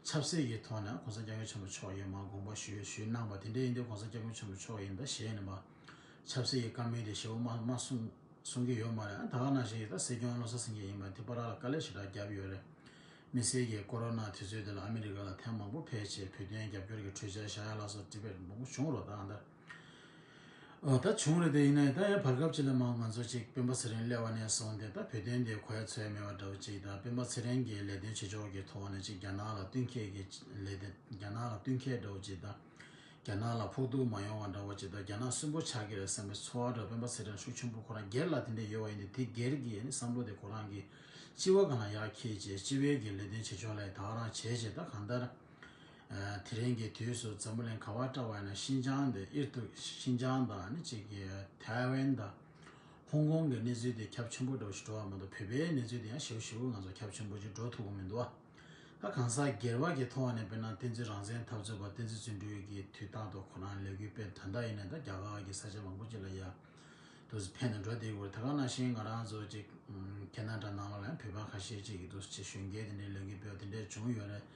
ཆབ་སྲིད་ཀྱི་ཐོག་ནས་༸གོང་ས་༸སྐྱབས་མགོན་ཆེན་པོ་མཆོག་ཡིན་མ་དགོངས་པ་ཞུས་ཞུས་གནང་བ་དེ་འདྲ་ཡིན་དུས་༸གོང་ས་༸སྐྱབས་མགོན་ཆེན་པོ་མཆོག་ཡིན་ད་ཞེས་ནས་མ་ཆབ་སྲིད་ཀྱི་བཀའ་མོལ་དེ་ཞེ་པོ་མ་མ་གསུང་གསུང་གི་ཡོད་མ་རེད། ད་ག་ནང་བཞིན་ད་སྲིད་སྐྱོང་བློ་བཟང་སེང་གེ་ཡིན་པ་དེ་བར་ལ་དཀའ་ལས་ཞེ་དྲག་བརྒྱབ་ཡོད་རེད། དམིགས་བསལ་གྱི་ཀོ་རོ་ན་དུས་ཚོད་དེ་ལ་ཨ་མི་རི་ཀ་ལ་ཐེངས་མང་པོ་ཕེབས་བྱས་བོད་དོན་རྒྱབ་སྐྱོར་གྱི་གྲོས་འཆར་བཞག་ཡ་ལ་སོགས་དེ་བས་མང་པོ་བྱུང་རོགས་ད་ཨ་འདར། ཨོ་ད་བྱུང་རེད། དེ་ཡིན་ནའི་ད་ཡང་བར་སྐབས་ཅིག་ལ་མ་ང་ཚོ་ཅིག་སྤེན་པ་ཚེ་རིང་སླེབས་པ་ནས་བཟུང་སྟེ་ད་བོད་དོན་དེ་གོ་ཡ་ཚོད་ཡ་མེད་པ་འདྲ་བོ་ཅིག་དང་། སྤེན་པ་ཚེ་རིང་གི་ལས་དོན་བྱེད་ཕྱོགས་ཀྱི་ཐོག་ནས་ཅིག་རྒྱ་ནག་ལ་བསྟུན་མཁས་ཀྱི་ལས་དོན་རྒྱ་ནག་ལ་བསྟུན་མཁས་འདྲ་བོ་ཅིག་དང་། རྒྱ་ནག་ལ་ཕོག་ཐུག་མ་ཡོང་བ་འདྲ་བོ་ཅིག་དང་། རྒྱ་ནག་སུན་པོ་ཆགས་ཀྱི་རེད་བསམ་པའི་ཚོར་བ་འདྲ་བོ་སྤེན་པ་ཚེ་རིང་ཤུགས་ཆེན་པོ་ཁོ་རང་སྒེར་ལ་དེ་འདྲ་ཡོད་པ་ཡིན་དུས། དེ་སྒེར་གྱི་ཨ་ནི་བསམ་བློ་དེ་ཁོ་རང་གི་སྤྱི་བ་སྒང་ལ་ཡར་འཁྱེར་བྱས་སྤྱི་བའི་གི་ལས་དོན་བྱེད་ཕྱོགས་ལ་ད་ག་རང་བྱས་བྱས་ད་གང་ལྟར། ཨ་དེ་རིང་གི་དུས་སུ་འཛམ་བུ་གླིང་ག་པར་བལྟ་བ་ཡིན་ན་ཤིན་ཅང་དེ་ཨིར་ཐུ་ཤིན་ཅང་དང་ཨ་ནི་གཅིག་གི་ཐའེ་ཝན་དང་ཧོང་ཀོང་གི་གནས་ཚུལ་དེ་ཁྱབ་ཆེན་པོ་འདྲ་བོ་ཞིག་འགྲོ་བ་མ་གཏོགས་བོད་པའི་གནས་ཚུལ་དེ་ཡང་ཞེ་པོ་ཞེ་པོ་ང་ཚོ་ཁྱབ་ཆེན་པོ་ཅིག་འགྲོ་ཐུབ་ཀྱི་མི་འདུག་བ། ད་གང་ཟག་སྒེར་བ་གི་ཐོག་ནས་དཔེར་ན་བསྟན་འཛིན་རང་བཙན་འཐབ་རྩོད་པ་བསྟན་འཛིན་བརྩོན་འགྲུས་ཀྱིས་དུས་རྟག་ཏུ་ཁོ་རང་ལས་འགུལ་སྤེལ། ད་ལྟ་ཡིན་ན་ད་རྒྱ་གར་གྱི་ས་ཆ་མང་པོ་ཅིག་ལ་ཡ་དུས་སུ་ཕེབས་ནས་འགྲོ་བསྡད་ཡོད་རེད། ད་ག་ནང་བཞིན་ང་རང་ཚོ་ཅིག་ཨམ་ཁེ་ན་ཌ་ནང་ལོགས་ལ་ཡང་བོད་པ་ཁ་ཤས་ཅིག་གིས་འདུག་སེ་གཞོན་སྐྱེས་དེ་འདྲའི་ལས་འགུལ་སྤེལ་བ་དེ་འདྲ་བྱུང་ཡོད་རེད།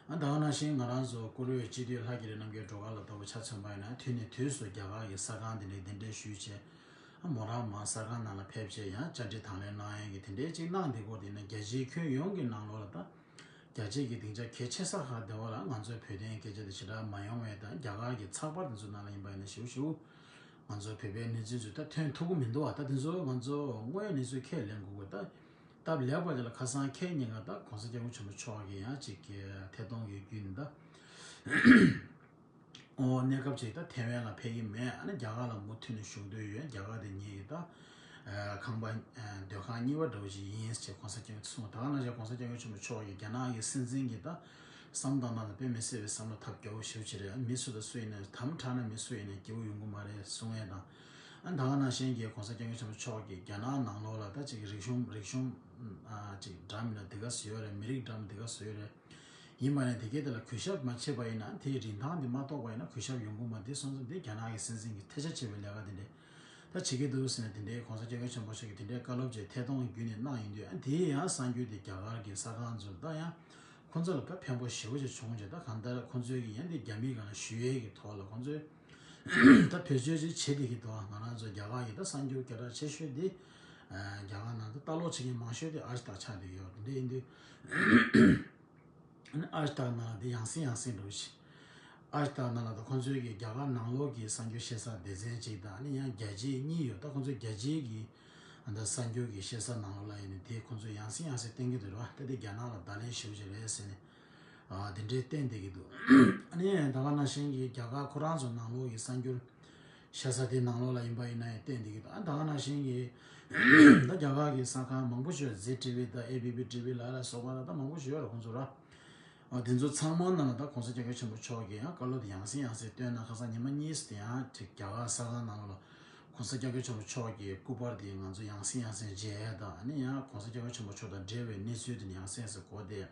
ཨ་ད་ག་ནང་བཞིན་ང་རང་ཚོ་བཀུར་འོས་སྤྱི་འཐུས་ལྷ་རྒྱ་རི་རྣམ་རྒྱལ་སྒྲོལ་དཀར་ལགས་ལྟ་བུ་ཆ་མཚོན་པ་ཡིན་ན་དུས་ནས་དུས་སུ་རྒྱ་གར་གྱི་གསར་ཁང་དེ་འདྲའི་གདན་འདྲེན་ཞུས་བྱས། ཨ་མོ་རང་མར་གསར་ཁང་ནང་ལ་ཕེབས་བྱས་ཡང་བཅར་འདྲི་དང་ལེན་གནང་ཡས་ཀྱི་དེ་འདྲའི་ཅིག་གནང་། དེ་སྐོར་དེ་ནི་རྒྱལ་སྤྱིའི་ཁྱོན་ཡོངས་ཀྱི་ནང་ལོགས་ལ་ད་རྒྱལ་སྤྱིའི་གི་སྡིངས་ཆ་གལ་ཆེ་ས་ཁག་དེ་བ་ལ་ང་ཚོའི་བོད་དོན་སྐད་ཆ་དེ་ཞེ་དྲག་མ་ཡོང་བས། ད་རྒྱ་གར་གྱི་ཚགས་པར་དེ་ཚོ་ནང་ལ་ཡིན་པ་ཡིན་ན་ཞེ་པོ་ཞེ་པོ་ང་ཚོའི་བོད་པའི་གནས་ཚུལ་ཚོ་ད་ཐོན་ཐུབ་ཀྱི་མི་འདུག་བ། ད་དེ་ཚོ་ང་ཚོ་དངོས་ཡོད་གནས་ཚུལ་ཁས་ལེན་དགོས་དགོས། ད་སྟབས་ལེགས་པ་དེ་ལ་ཁ་སང་ཁེ་ཉིན་ཀ་ད་༸གོང་ས་༸སྐྱབས་མགོན་ཆེན་པོ་མཆོག་གིས་ཡང་ཅིག་གི་ཐད་གཏོང་གི་བརྒྱུད་ནས་ད་ཨོ་གནས་སྐབས་ཅིག་ད་ཐེ་ཝན་ལ་ཕེབས་ཀྱི་མེད། ཨ་ནི་རྒྱ་གར་ལ་མུ་མཐུད་ནས་བཞུགས་འདོད་ཡོད། རྒྱ་གར་དེ་ངེད་ཀྱི་ད་ཨ་ཁང་པ་ཨ་སྡོད་ཁང་གཉིས་པ་འདྲ་བོ་ཞིག་ཡིན་ཞེས་༸གོང་ས་༸སྐྱབས་མགོན་གསུངས། ད་ག་ནང་བཞིན་༸གོང་ས་༸སྐྱབས་མགོན་ཆེན་པོ་མཆོག་གིས་རྒྱ་ནག་གི་སྲིད་འཛིན་གྱི་ད་བསམ་བློ་བཏང་སྟངས་དེ་དཔེ་མི་སྲིད་པའི་བསམ་བློ་ཐབས་སྐྱོ་བོ་ཞེ་པོ་ཅིག་རེད། ཨ་མི་སུ་དང་སུ་ཡིན་ནའི་དམ་དྲག་ན་མི་སུ་ཡིན་ནའི་སྐྱིད་པོ་ཡོང་གི་མ་རེད་གསུང་ཡས་དང་། ཨ་ད་ག་ནང་བཞིན་གྱི་༸གོང་ས་༸སྐྱབས་མགོན་ཆེན་པོ་མཆོག་གིས་རྒྱ་ནག་ནང་ལོགས་ལ་ད་ཅིག་རིག་གཞུང་རིག་གཞུང་ཨ་ཅིག་འདྲ་མིན་ན་དེ་ག་ཚོད་ཡོད་རེད། མི་རིགས་འདྲ་མིན་དེ་ག་ཚོད་ཡོད་རེད། ཡིན་པ་ནས་དེ་གའི་དེ་ལ་གུས་ཞབས་མ་བྱས་པ་ཡིན་ན། དེའི་རིན་ཐང་དེ་མ་རྟོགས་པ་ཡིན་ན་གུས་ཞབས་ཡོང་གི་མ་རེད་གསུངས་ཙང་། དེ་རྒྱ་ནག་གི་སྲིད་འཛིན་གྱིས་ཐལ་ཆ་བྱེད་པའི་ལས་ཀ་དེ་འདྲས་ད་བྱེད་ཀྱི་འདུག་ཟེར་ནས་དེ་འདྲའི་༸གོང་ས་༸སྐྱབས་མགོན་ཆེན་པོ་མཆོག་གིས་དེ་འདྲའི་བཀའ་སློབ་ཅིག་ཐད་གཏོང་བརྒྱུད་ནས་གནང་ཡོང་དུས། ཨ་དེའི་ཡང་གསར་འགྱུར་དེ་རྒྱ་གར་གྱི་གསར་ཁང་ཚོར་ད་ཡང་ཁོང་ཚོ་ལ་ད་ཕན་པོ་ཞེ་པོ་ཅིག་བྱུང་བྱས། ད་གང་ལྟར་ཁོང་ཚོའི་གི་ཡང་དེ་རྒྱ་མིའི་སྒང་ལ་ཞུ་ཡས་ཀྱི་ཐོག་ལ་ཁོང་ཚོས་ད་བེད་སྤྱོད་ཅིག་བྱེད་བསྡད་ཀྱི་འདུག་ང་རང་ཚོ་རྒྱ་གར་གྱི་ད་གསར་འགྱུར་སྐད་གྲགས་ཆེ་ཤོས་དེ་རྒྱ་གར་ནང་དུ་ལྟ་ཀློག་བྱེད་མཁན་མང་ཤོས་དེ་ཨ་ཞི་ཏག་ཆགས་བསྡད་ཀྱི་ཡོད། དེ་འདྲ་ཡིན་དུས། ཨ་ནི་ཨ་ཞི་ཏག་ནང་ལ་དེ་ཡང་སེ་ཡང་སེ་འགྲོ་ཞིག་ཨ་ཞི་ཏག་ནང་ལ་ད་ཁོང་ཚོའི་གི་རྒྱ་གར་ནང་ལོགས་ཀྱི་གསར་འགྱུར་བཤད་ས་སྡེ་ཚན་གཅིག་དང་། ཨ་ནི་ཡང་རྒྱལ་སྤྱིའི་གཉིས་ཡོད། ད་ཁོང་ཚོའི་རྒྱལ་སྤྱིའི་གི་ཨ་ད་གསར་འགྱུར་གི་བཤད་ས་ནང་ལོགས་ལ་ཡིན་ནི་དེ་ཁོང་ཚོས་ཡང་སེ་ཡང་སེ་བསྟན་གྱི་འདུག་ར། ད་དེ་རྒྱ་ནག་ལ་བརྡ་ལན་ཞེ་པོ་ཅིག་རེད་ཟེར་ནས་ཨ་དེ་འདྲའི་བསྟན་བསྡད་ཀྱི་འདུག་ཨ་ནི་ད་ག་ནང་བཞིན་གྱི་རྒྱ་གར་ཁོ་རང་ཚོ་ནང་ལོགས་ཀྱི་གསར་འགྱུར་བཤད་ས་དེ་ནང་ལོགས་ལ་ཡིན་པ་ཡིན་ན་ཡང་བསྟན་བསྡད་ཀྱི་འདུག་ཨ་ད་ག་ནང་བཞིན་གྱི་ད་རྒྱ་གར་གྱི་གསར་ཁང་མང་པོ་ཞིག་ཡོད། ཟི་ཊི་ཝི་དང་ཨེ་བི་པི་ཊི་ཝི་ལ་ལ་སོགས་པ་ད་ད་མང་པོ་ཞིག་ཡོད་རེད་ཁོང་ཚོ་ར། ཨ་དེ་ཚོ་ཚང་མ་ནང་ལ་ད་༸གོང་ས་༸སྐྱབས་མགོན་ཆེན་པོ་མཆོག་གིས་ཡང་བཀའ་སློབ་དེ་ཡང་སེ་ཡང་སེ་བཏོན་གནང་། ཁ་སང་ཉི་མ་གཉིས་དེ་ཡང་ཅིག་རྒྱ་གར་གསར་ཁང་ནང་ལ་༸གོང་ས་༸སྐྱབས་མགོན་ཆེན་པོ་མཆོག་གི་སྐུ་པར་དེ་ང་ཚོ་ཡང་སེ་ཡང་སེ་མཇལ་ཡས་དང་། ཨ་ནི་ཡང་༸གོང་ས་༸སྐྱབས་མགོན་ཆེན་པོ་མཆོག་དང་འབྲེལ་བའི་གནས་ཚུལ་དེ་ཡང་སེ་ཡང་སེ་གོ་བསྡད།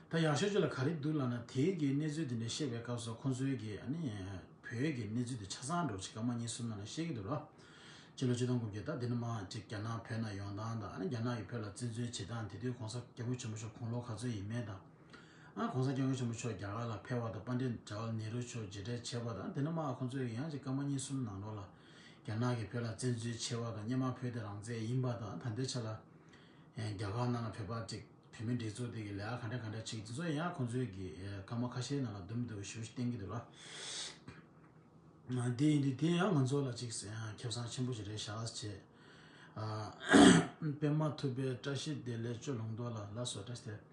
ད་ཡག་ཤོས་ཅིག་ལ་ག་རེ་འདུག་ལབ་ན། དེའི་གི་གནས་ཚུལ་དེ་འདྲ་བཤད་པའི་སྐབས་སུ་ཁོང་ཚོའི་གི་ཨ་ནི་བོད་ཀྱི་གནས་ཚུལ་དེ་ཆ་ཚང་འདྲ་བོ་ཅིག་སྐར་མ་གཉིས་གསུམ་ནང་ལ་བཤད་ཀྱི་འདུག་ར། སྤྱི་ལོ་ཆིག་སྟོང་དགུ་བརྒྱ་ད་འདི་ནས་མར་ཅིག་རྒྱ་ནག་བོད་ནང་ཡོང་སྟངས་དང་། ཨ་ནི་རྒྱ་ནག་གིས་བོད་ལ་བཙན་འཛུལ་བྱེད་སྟངས། དེ་དུས་༸གོང་ས་༸སྐྱབས་མགོན་ཆེན་པོ་མཆོག་དགུང་ལོ་ག་ཚོད་ཡིན་མིན་དང་། ཨ་གོང་ས་སྐྱབས་མགོན་ཆེན་པོ་མཆོག་རྒྱ་གར་ལ་ཕེབས་པ་དང་། པཎ་ཌིད་ཇ་ཝ་ཧར་ལལ་ནེ་རུ་མཆོག་མཇལ་འཕྲད་བྱས་པ་དང་། དེ་ནས་མར་ཁོང་ཚོས་ཡང་ཅིག་སྐར་མ་གཉིས་གསུམ་ནང་ལོགས་ལ་རྒྱ་ནག་གིས་བོད་ལ་བཙན་འཛུལ་བྱས་པ་དང་། སྔོན་མ་བོད་དེ་རང་བཙན་ཡིན་པ་དང་། ད་ལྟའི་ཆ་ལ་རྒྱ་གར་ནང་ལ་བོད་པ་ཅིག་བོད་མིའི་སྒྲིག་འཛུགས་དེ་གི་ལས་ཀ་ག་འདྲ་ག་འདྲ་བྱེད་ཀྱི་འདུག་དེ་ཚོ་ཡང་ཁོང་ཚོས་ཀྱི་སྐར་མ་ཁ་ཤས་ནང་ལ་དུམ་དུ་ཞུ་ཞུ་བསྟན་གྱི་འདུག་ལ། དེ་ཡིན་དུས་དེ་ཡང་ང་ཚོ་ལ་ཅིག་ཁེ་བཟང་ཆེན་པོ་ཞིག་རེད་ཤག་ཅེས། ཨ། པདྨ་ཐུབ་པའི་བཀྲ་ཤིས་བདེ་ལེགས་བཅུ་ལུང་རྟོགས་ལ་ལགས་སོ། བཀྲ་ཤིས་བདེ་ལེགས།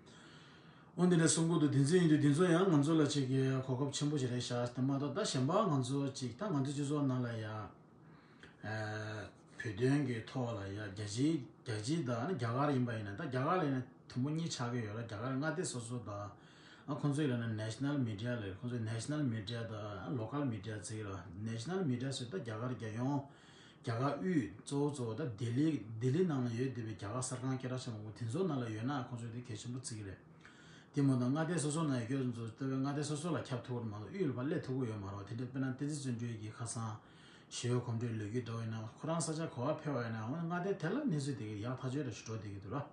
འོ་འདི་ནས་གསུང་གི་འདུག་དེ་ཚོ་ཡིན་དུས་དེ་ཚོ་ཡང་ང་ཚོ་ལ་ཅིག་གི་གོ་སྐབས་ཆེན་པོ་ཞིག་རེད་ཤག་དེ་མ་གཏོགས་ད་གཞན་པ་ང་ཚོ་ཅིག་ད་ང་ཚོ་སྤྱི་ཚོགས་ནང་ལ་ཡ། ཨ། བོད་དོན་གྱི་ཐོག་ལ་ཡ་རྒྱ་ཆེའི་རྒྱ་ཆེའི་དང་རྒྱ་གར་ཡིན་པ་ཡིན་ན། ད་རྒྱ་གར་ལ་ཡིན་ན་དུམ་བུ་གཉིས་ཆགས་ཀྱི་ཡོད་ལ། རྒྱ་གར་མངའ་སྡེ་སོ་སོ་དང་། ཨ། ཁོང་ཚོའི་ལ་ན་ནེ་ཤ་ནལ་མི་ཌི་ཡ་ལ། ཁོང་ཚོའི་ནེ་ཤ་ནལ་མི་ཌི་ཡ་དང་ལོ་ཀལ་མི་ཌི་ཡ་ཟེར་གྱི་རེད། ནེ་ཤ་ནལ་མི་ཌི་ཡ་ཟེར་ད་རྒྱ་གར་རྒྱལ་ཡོངས། རྒྱ་གར་དབུས་གཙོ་བོ་གཙོ་བོ་ད་ལྡི་ལི། ལྡི་ལི་ནང་ལ་ཡོད་བསྡད་པའི་རྒྱ་གར་གསར་ཁང་སྐད་གྲགས་ཆེན་པོ་དེ་ཚོ་ནང་ལ་ཡོད་ན་ཁོང་ཚོས་དེ་གལ་ཆེན་པོ་བརྩི་གི་རེད། དེ་མ་གཏོགས་མངའ་སྡེ་སོ་སོ་ནང་ཡོད་མཁན་ཚོ་ལྟ་བུའི་མངའ་སྡེ་སོ་སོ་ལ་ཁྱབ་ཐུབ་ཀྱི་མ་གཏོགས་དབུས་ལ་ཕར་སླེབས་ཐུབ་ཀྱི་ཡོད་མ་རེད། དེ་འདྲ་དཔེར་ན་བསྟན་འཛིན་བརྩོན་འགྲུས་ཀྱི་ཁ་སང་ཞི་བའི་གོམ་བགྲོད་ལོ་རྒྱུས་འདྲ་བོ་ཡིན་ན། ཁོ་རང་ས་ཆ་ག་པར་ཕེབས་པ་ཡིན་ན་འོ་ན་མངའ་སྡེ་དེ་ལ་གནས་ཚུལ་དེ་གའི་ཡག་ཐག་ཆོད་འདྲ་ཞིག་འགྲོ་བསྡད་ཀྱི་འདུག་ལ།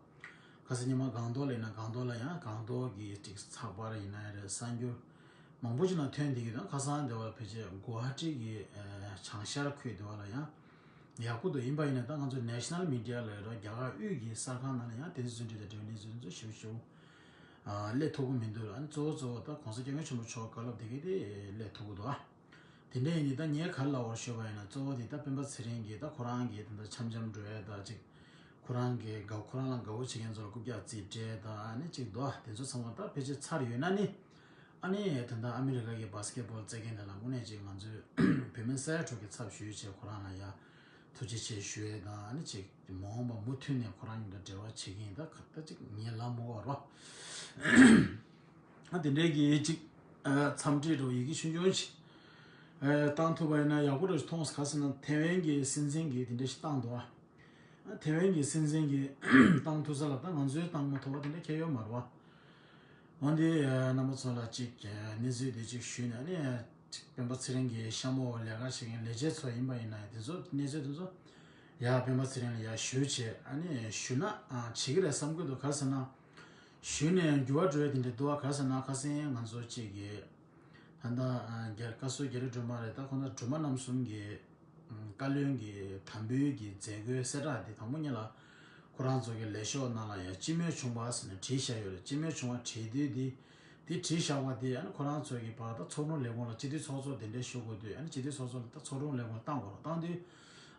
ཁ་སང་ཉི་མ་སྒང་ཏོག་ལ་ཡིན་ན་སྒང་ཏོག་ལ་ཡང་སྒང་ཏོག་གི་ཅིག་ཚགས་པར་ཡིན་ན་ཡང་རེད། གསར་འགྱུར་མང་པོ་ཅིག་ནང་ཐོན་བསྡད་ཀྱི་འདུག་ཁ་སང་དེ་བར་ཕལ་ཆེར་གུ་ཝ་ཊི་གི་ཨ་བྱང་ཤར་ཁུལ་དེ་བར་ལ་ཡང་ཡག་པོ་འདུག་ཡིན་པ་ཡིན་ན་ད་ང་ཚོ་ནེ་ཤ་ནལ་མི་ཌི་ཡ་ལ་ཡོད་རོགས་རྒྱ་གར་དབུས་ཀྱི་གསར་ཁང་ནང་ལ་ཡང་བསྟན་འཛིན་བརྩོན་འགྲུས་དང་འབྲེལ་བའི་གནས་ཚུལ་ཚོ་ཞིབ་ཞིབ་ཨ་སླེབས་ཐུབ་ཀྱི་མི་འདུག་ཨ་ནི་གཙོ་བོ་གཙོ་བོ་ད་གོང་ས་སྐྱབས་མགོན་ཆེན་པོ་མཆོག་བཀའ་སློབ་དེ་གའི་དེ་སླེབས་ཐུབ་ཀྱི་འདུག་ཨ། དེ་འདྲ་ཡིན་དུས་ད་ངས་ག་རེ་ལབ་པར་ཞུས་པ་ཡིན་ན། གཙོ་བོ་དེ་ད་སྤེན་པ་ཚེ་རིང་གིས་ད་ཁོ་རང་གིས་ད་ལྟ་འཆམ་འཆམ་འགྲོ་ཡ་ད་ཅིག་ཁོ་རང་གི་དགའ། ཁོ་རང་ལ་དགའ་བོ་བྱེད་མཁན་ཚོ་ལ་རྐུབ་བཀྱག་རྩིས་སྤྲད་ད་ཨ་ནི་ཅིག་འདུག་དེ་ཚོ་ཚང་མ་ད་ཕལ་ཆེར་ཚར་ཡོད་ན་ནི། ཨ་ནི་ད་ལྟ་ཨ་མི་རི་ཀ་གི་བྷ་སི་ཀེ་ཊི་བྷོལ་རྩེད་མཁན་དེ་ལ་དངོས་གནས་ཅིག་ང་ཚོས་བོད་མི་ས་ཡ་དྲུག་གི་ཚབ་ཞུས་བྱས་ཁོ་རང་ལ་ཡ་ཐུགས་རྗེ་ཆེ་ཞུ་ཡས་དང་། ཨ་ནི་ཅིག་མ་འོངས་པ་མུ་མཐུད་ནས་ཁོ་རང་གཉིས་ལ་འབྲེལ་བ་བྱེད་ཀྱི་ཡིན། ད་ག་ད་ཅིག་ངས་ལབ་མ་དགོས་པ་རོ། ཨ་དེ་འདྲའི་གི་ཅིག་ཨ་འཚམས་འདྲི་འདྲ་བོ་ཡི་གེ་ཆུང་ཆུང་ཞིག་ཨ་བཏང་ཐུབ་པ་ཡིན་ན་ཡག་པོ་འདྲ་ཞིག་མཐོང་སོང་། ག་ཟེར་ན་ཐེ་ཝན་གྱི་སྲིད་འཛིན་གྱིས་དེ་འདྲ་ཞིག་བཏང་འདུག་ཨ་ཐེ་ཝན་གྱི་སྲིད་འཛིན་གྱིས་བཏང་ཐུབ་ས་ལ་ད་ང་ཚོས་བཏང་མ་ཐུབ་པ་དེ་འདྲ་གང་ཡང་ཡོད་མ་རེད་པ། འོན་ཏེ་ཨ་རྣམ་པ་ཚོ་ལ་ཅིག་ཨ་གནས་ཚུལ་དེ་ཅིག་ཞུས་ནས་ཨ་ནི་ཅིག་སྤེན་པ་ཚེ་རིང་གི་ཤ་མོ་ལས་ཀ་བྱེད་མཁན་ལས་བྱེད་ཚོ་ཡིན་པ་ཡིན་ན་དེ་ཚོ་གནས་ཚུལ་དེ་ཚོ་ཡ་སྤེན་པ་ཚེ་རིང་ལ་ཡ་ཞུས་བྱས། ཨ་ནི་ཞུས་ན་ཨ་བྱེད་ཀྱི་རེད་བསམ་གྱི་འདུག་ག་ཟེར་ན། ཞུས་ནས་འགྱུར་བ་འགྲོ་ཡ་དེ་འདྲ་འདུག་ག་ག་ཟེར་ན་ཁ་སང་ང་ཚོ་གཅིག་གིས་ད་ལྟ་རྒྱ་བཀའ་ཟུར་རྒྱ་རི་སྒྲོལ་མ་རེད། ད་ཁོང་ཚོ་སྒྲོལ་མ་རྣམ་གསུམ་གྱི་བཀའ་བློན་གྱི་དམ་འབུལ་གྱི་མཛད་སྒོའི་གསལ་བསྒྲགས་དེ་དང་པོ་ཉིད་ལ་ཁོ་རང་ཚོ་གི་ལས་ཤོག་ནང་ལ་ཡང་སྤྱི་མོས་བྱུང་བ་ཟེར་ནས་བྲིས་བཞག་ཡོད་རེད། སྤྱི་མོས་བྱུང་བ་བྲིས་དུས་དེ་དེ་བྲིས་བཞག་པ་དེ་ཨ་ནི་ཁོ་རང་ཚོ་གི་བར་ད་ཚོགས་དྲུང་ལས་ཁུངས་ལ་སྤྱི་འཐུས་ཚོགས་གཙོ་དེ་འདྲ་ཞུ་དགོས་དུས། ཨ་ནི་སྤྱི་འཐུས་ཚོགས་གཙོ་ལ་ད་ཚོགས་དྲུང་ལས་ཁུངས་ལ་བཏང་དགོས་རེད། བཏང་དུས་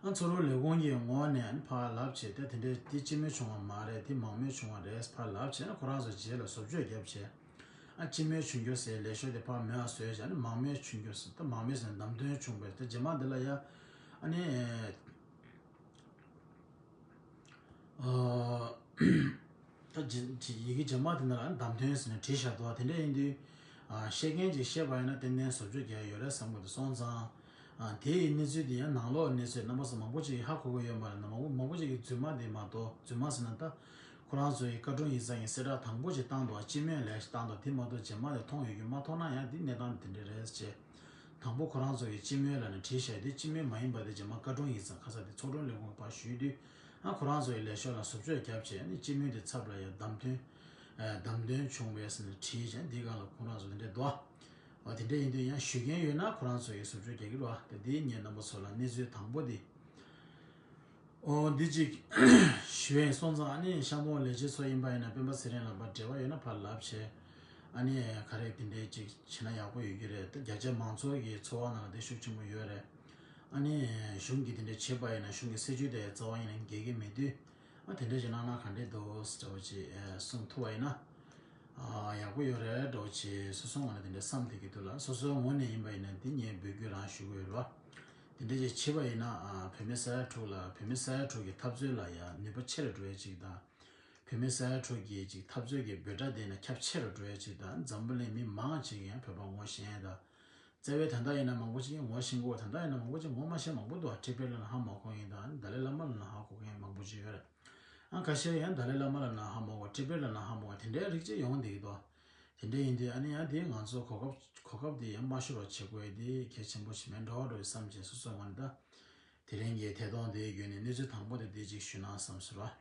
ཨ་ཚོགས་དྲུང་ལས་ཁུངས་ཀྱི་ངོས་ནས་ཨ་ནི་ཕར་ལབ་བྱས། ད་དེ་འདྲའི་དེ་སྤྱི་མོས་བྱུང་བ་མ་རེད། དེ་མང་མོས་བྱུང་བ་རེད་ཕར་ལབ་བྱས། ཨ་ནི་ཁོ་རང་ཚོ་རྗེས་ལ་བཟོ་བཅོས་བརྒྱབ་བྱས། ཨ་སྤྱི་མོས་བྱུང་རྒྱུ་ཟེར་ལས་ཤོག་དེ་ཕར་མེད་པ་བཟོས་བྱས། ཨ་ནི་མང་མོས་བྱུང་རྒྱུ་ཟེར། ད་མང་མོས་ཟེར་ན་བདམས་ཐོན་བྱུང་བས། ད་རྗེས་མ་འདི་ལ་ཡ་ཨ་ནི་ཨ་ད་རྗེ་རྗེ་ཡི་གེ་རྗེས་མ་དེ་ནང་ལ་ཨ་ནི་བདམས་ཐོན་ཟེར་ནས་བྲིས་བཞག་འདུག་དེ་འདྲ་ཡིན་དུས་ཨ་བཤད་མཁན་ཅིག་བཤད་པ་ཡིན་ན་ཏན་ཏན་བཟོ་བཅོས་རྒྱག་ཡ་ཡོད་རེད་བསམ་གྱི་འདུག་སོང་ཙང་། ཨ་དེ་ཡི་གནས་ཚུལ་དེ་ཡང་ནང་ལོགས་གནས་ཚུལ་རྣམ་པ་ཚོ་མང་པོ་ཅིག་ཧ་གོ་གི་ཡོད་མ་རེད། མང་པོ་མང་པོ་ཅིག་གིས་རྫུན་མ་དེ་མ་གཏོགས། རྫུན་མ་ཟེར་ན་ད་ཁོ་རང་ཚོ་ཡི་བཀའ་དྲུང་ཡིག་ཚང་གི་གསལ་བསྒྲགས་དང་པོ་ཅིག་བཏང་འདུག་སྤྱི་མོས་ལས་བཏང་འདུག་དེ་མ་གཏོགས་རྗེས་མ་ལ་མཐོང་ཡོད་རྒྱུ་མ་མཐོང་ན་ཡང་དེ་གནས་སྟངས་དེ་འདྲ་རེད་ཅེས། དང་པོ་ཁོ་རང་ཚོ་གི་སྤྱི་མོས་ལབ་ནས་བྲིས་བཞག་དེ་སྤྱི་མོས་མ་ཡིན་པ་དེ་རྗེས་མ་བཀའ་དྲུང་ཡིག་ཚང་ཁ་ས་དེ་ཚོགས་དྲུང་ལས་ཁུངས་ཕར་ཞུས་དུས། ཨ་ཁོ་རང་ཚོ་གི་ལས་ཤོག་ལ་བཟོ་བཅོས་བརྒྱབ་བྱས་ནས་སྤྱི་མོས་དེ་ཚབ་ལ་ཡང་བདམས་ཐོན་ཨ་བདམས་ཐོན་བྱུང་བས་ཟེར་ནས་བྲིས་བྱས། འདི་སྒང་ལ་ཁོ་རང་ཚོ་དེ་འདྲས་འདུག་ཨ་དེ་འདྲས་ཡིན་དུས་ཡང་ཞུ་མཁན་ཡོད་ན་ཁོ་རང་ཚོ་གི་བཟོ་བཅོས་རྒྱག་གི་རེད་བ། དེ་འདི་ངས་རྣམ་པ་ཚོ་ལ་གནས་ཚུལ་དང་པོ་དེ། ཨོ་འདི་གཅིག་ཞུ་ཡས་སོང་ཙང་། ཨ་ནི་ཤ་མོ་ལས་བྱེད་ཚོ་ཡིན་པ་ཡིན་ན་སྤེན་པ་ཚེ་རིང་ལ་ཕར་འབྲེལ་བ་ཡོད་ན་ཕར་ལབ་བྱས། ཨ་ནི་ག་རེ་དེ་འདྲའི་ཅིག་བྱས་ན་ཡག་པོ་ཡོད་ཀྱི་རེད། ད་རྒྱ་ཆེ་མང་ཚོགས་ཀྱི་ཚོར་བ་ནང་ལ་དེ་ཤུགས་ཆེན་པོ་ཡོད་རེད། ཨ་ནི་གཞུང་གིས་དེ་འདྲ་བྱས་པ་ཡིན་ན་གཞུང་གི་སྲིད་ཇུས་དེ་རྩ་བ་ཉིད་ནས་འགལ་གྱི་མེད་དུས། ཨ་དེ་འདྲ་ཅིག་གནང་ན་ག་འདྲས་འདུག་འདྲ་བོ་ཅིག་གསུང་ཐུབ་པ་ཡིན་ན། ཨ་ཡག་པོ་ཡོད་རེད་འདྲ་བོ་ཅིག་སོ་སོའི་ངོས་ནས་དེ་འདྲ་བསམ་བསྡད་ཀྱི་འདུག་ལ། སོ་སོའི་ངོས་ནས་ཡིན་པ་ཡིན་ན་འདི་ངས་འབོད་སྐུལ་རང་ཞུ་གི་ཡོད་རེད་བ། དེ་འདྲ་ཅིག་བྱས་པ་ཡིན་ན་ཨ་བོད་མི་ས་ཡ་དྲུག་ལ། བོད་མི་ས་ཡ་དྲུག་གི་འཐབ་རྩོད་ལ་ཡང་ནུས་པ་ཆེ་རུ་འགྲོ་ཡ་ཅིག་དང་། བོད་མི་ས་ཡ་དྲུག་གི་ཅིག་འཐབ་རྩོད་ཀྱི་འབོད་སྒྲ་དེ་ན་ཁྱབ་ཆེ་རུ་འགྲོ་ཡ་ཅིག་དང་། འཛམ་བུ་གླིང་མི་མང་ཅིག་ཡང་བོད་པ་ངོ་ཤེས་ཡ་དང་། རྩ་བའི་ད་ལྟ་ཡིན་ན་མང་པོ་ཅིག་ངོ་ཤེས་གོ། ད་ལྟ་ཡིན་ན་མང་པོ་ཅིག་ངོ་མ་ཤེས་མང་པོ་འདུག་ཊི་པི་ལབ་ན་ཧ་མ་གོ་མཁན་དང་། ཏཱ་ལའི་བླ་མ་ལབ་ན་ཧ་གོ་མཁན་མང་པོ་ཅིག་ཡོད་རེད། ཨ་ཁ་ཤས་ཡང་ཏཱ་ལའི་བླ་མ་ལབ་ན་ཧ་མ་གོ། ཊི་པི་ལབ་ན་ཧ་མ་གོ། དེ་འདྲའི་རིགས་ཅིག་ཡོང་བསྡད་ཀྱི་འདུག་དེ་འདྲ་ཡིན་དུས་ཨ་ནི་ཡང་དེ་ང་ཚོ་གོ་སྐབས་གོ་སྐབས་དེ་ཡང་མ་ཤོར་བ་བྱེད་དགོས་ཡ་དེ་གལ་ཆེན་པོ་ཞིག་མེད་འགྲོ་འགྲོ་བསམ་བྱས་སོ་སོའི་ངོས་ནས་ད་དེ་རིང་གི་ཐད་གཏོང་དེའི་བརྒྱུད་ནས་གནས་ཚུལ་དང་པོ་དེ་དེ་ཅིག་ཞུས་ན་བསམ་སོང་ར།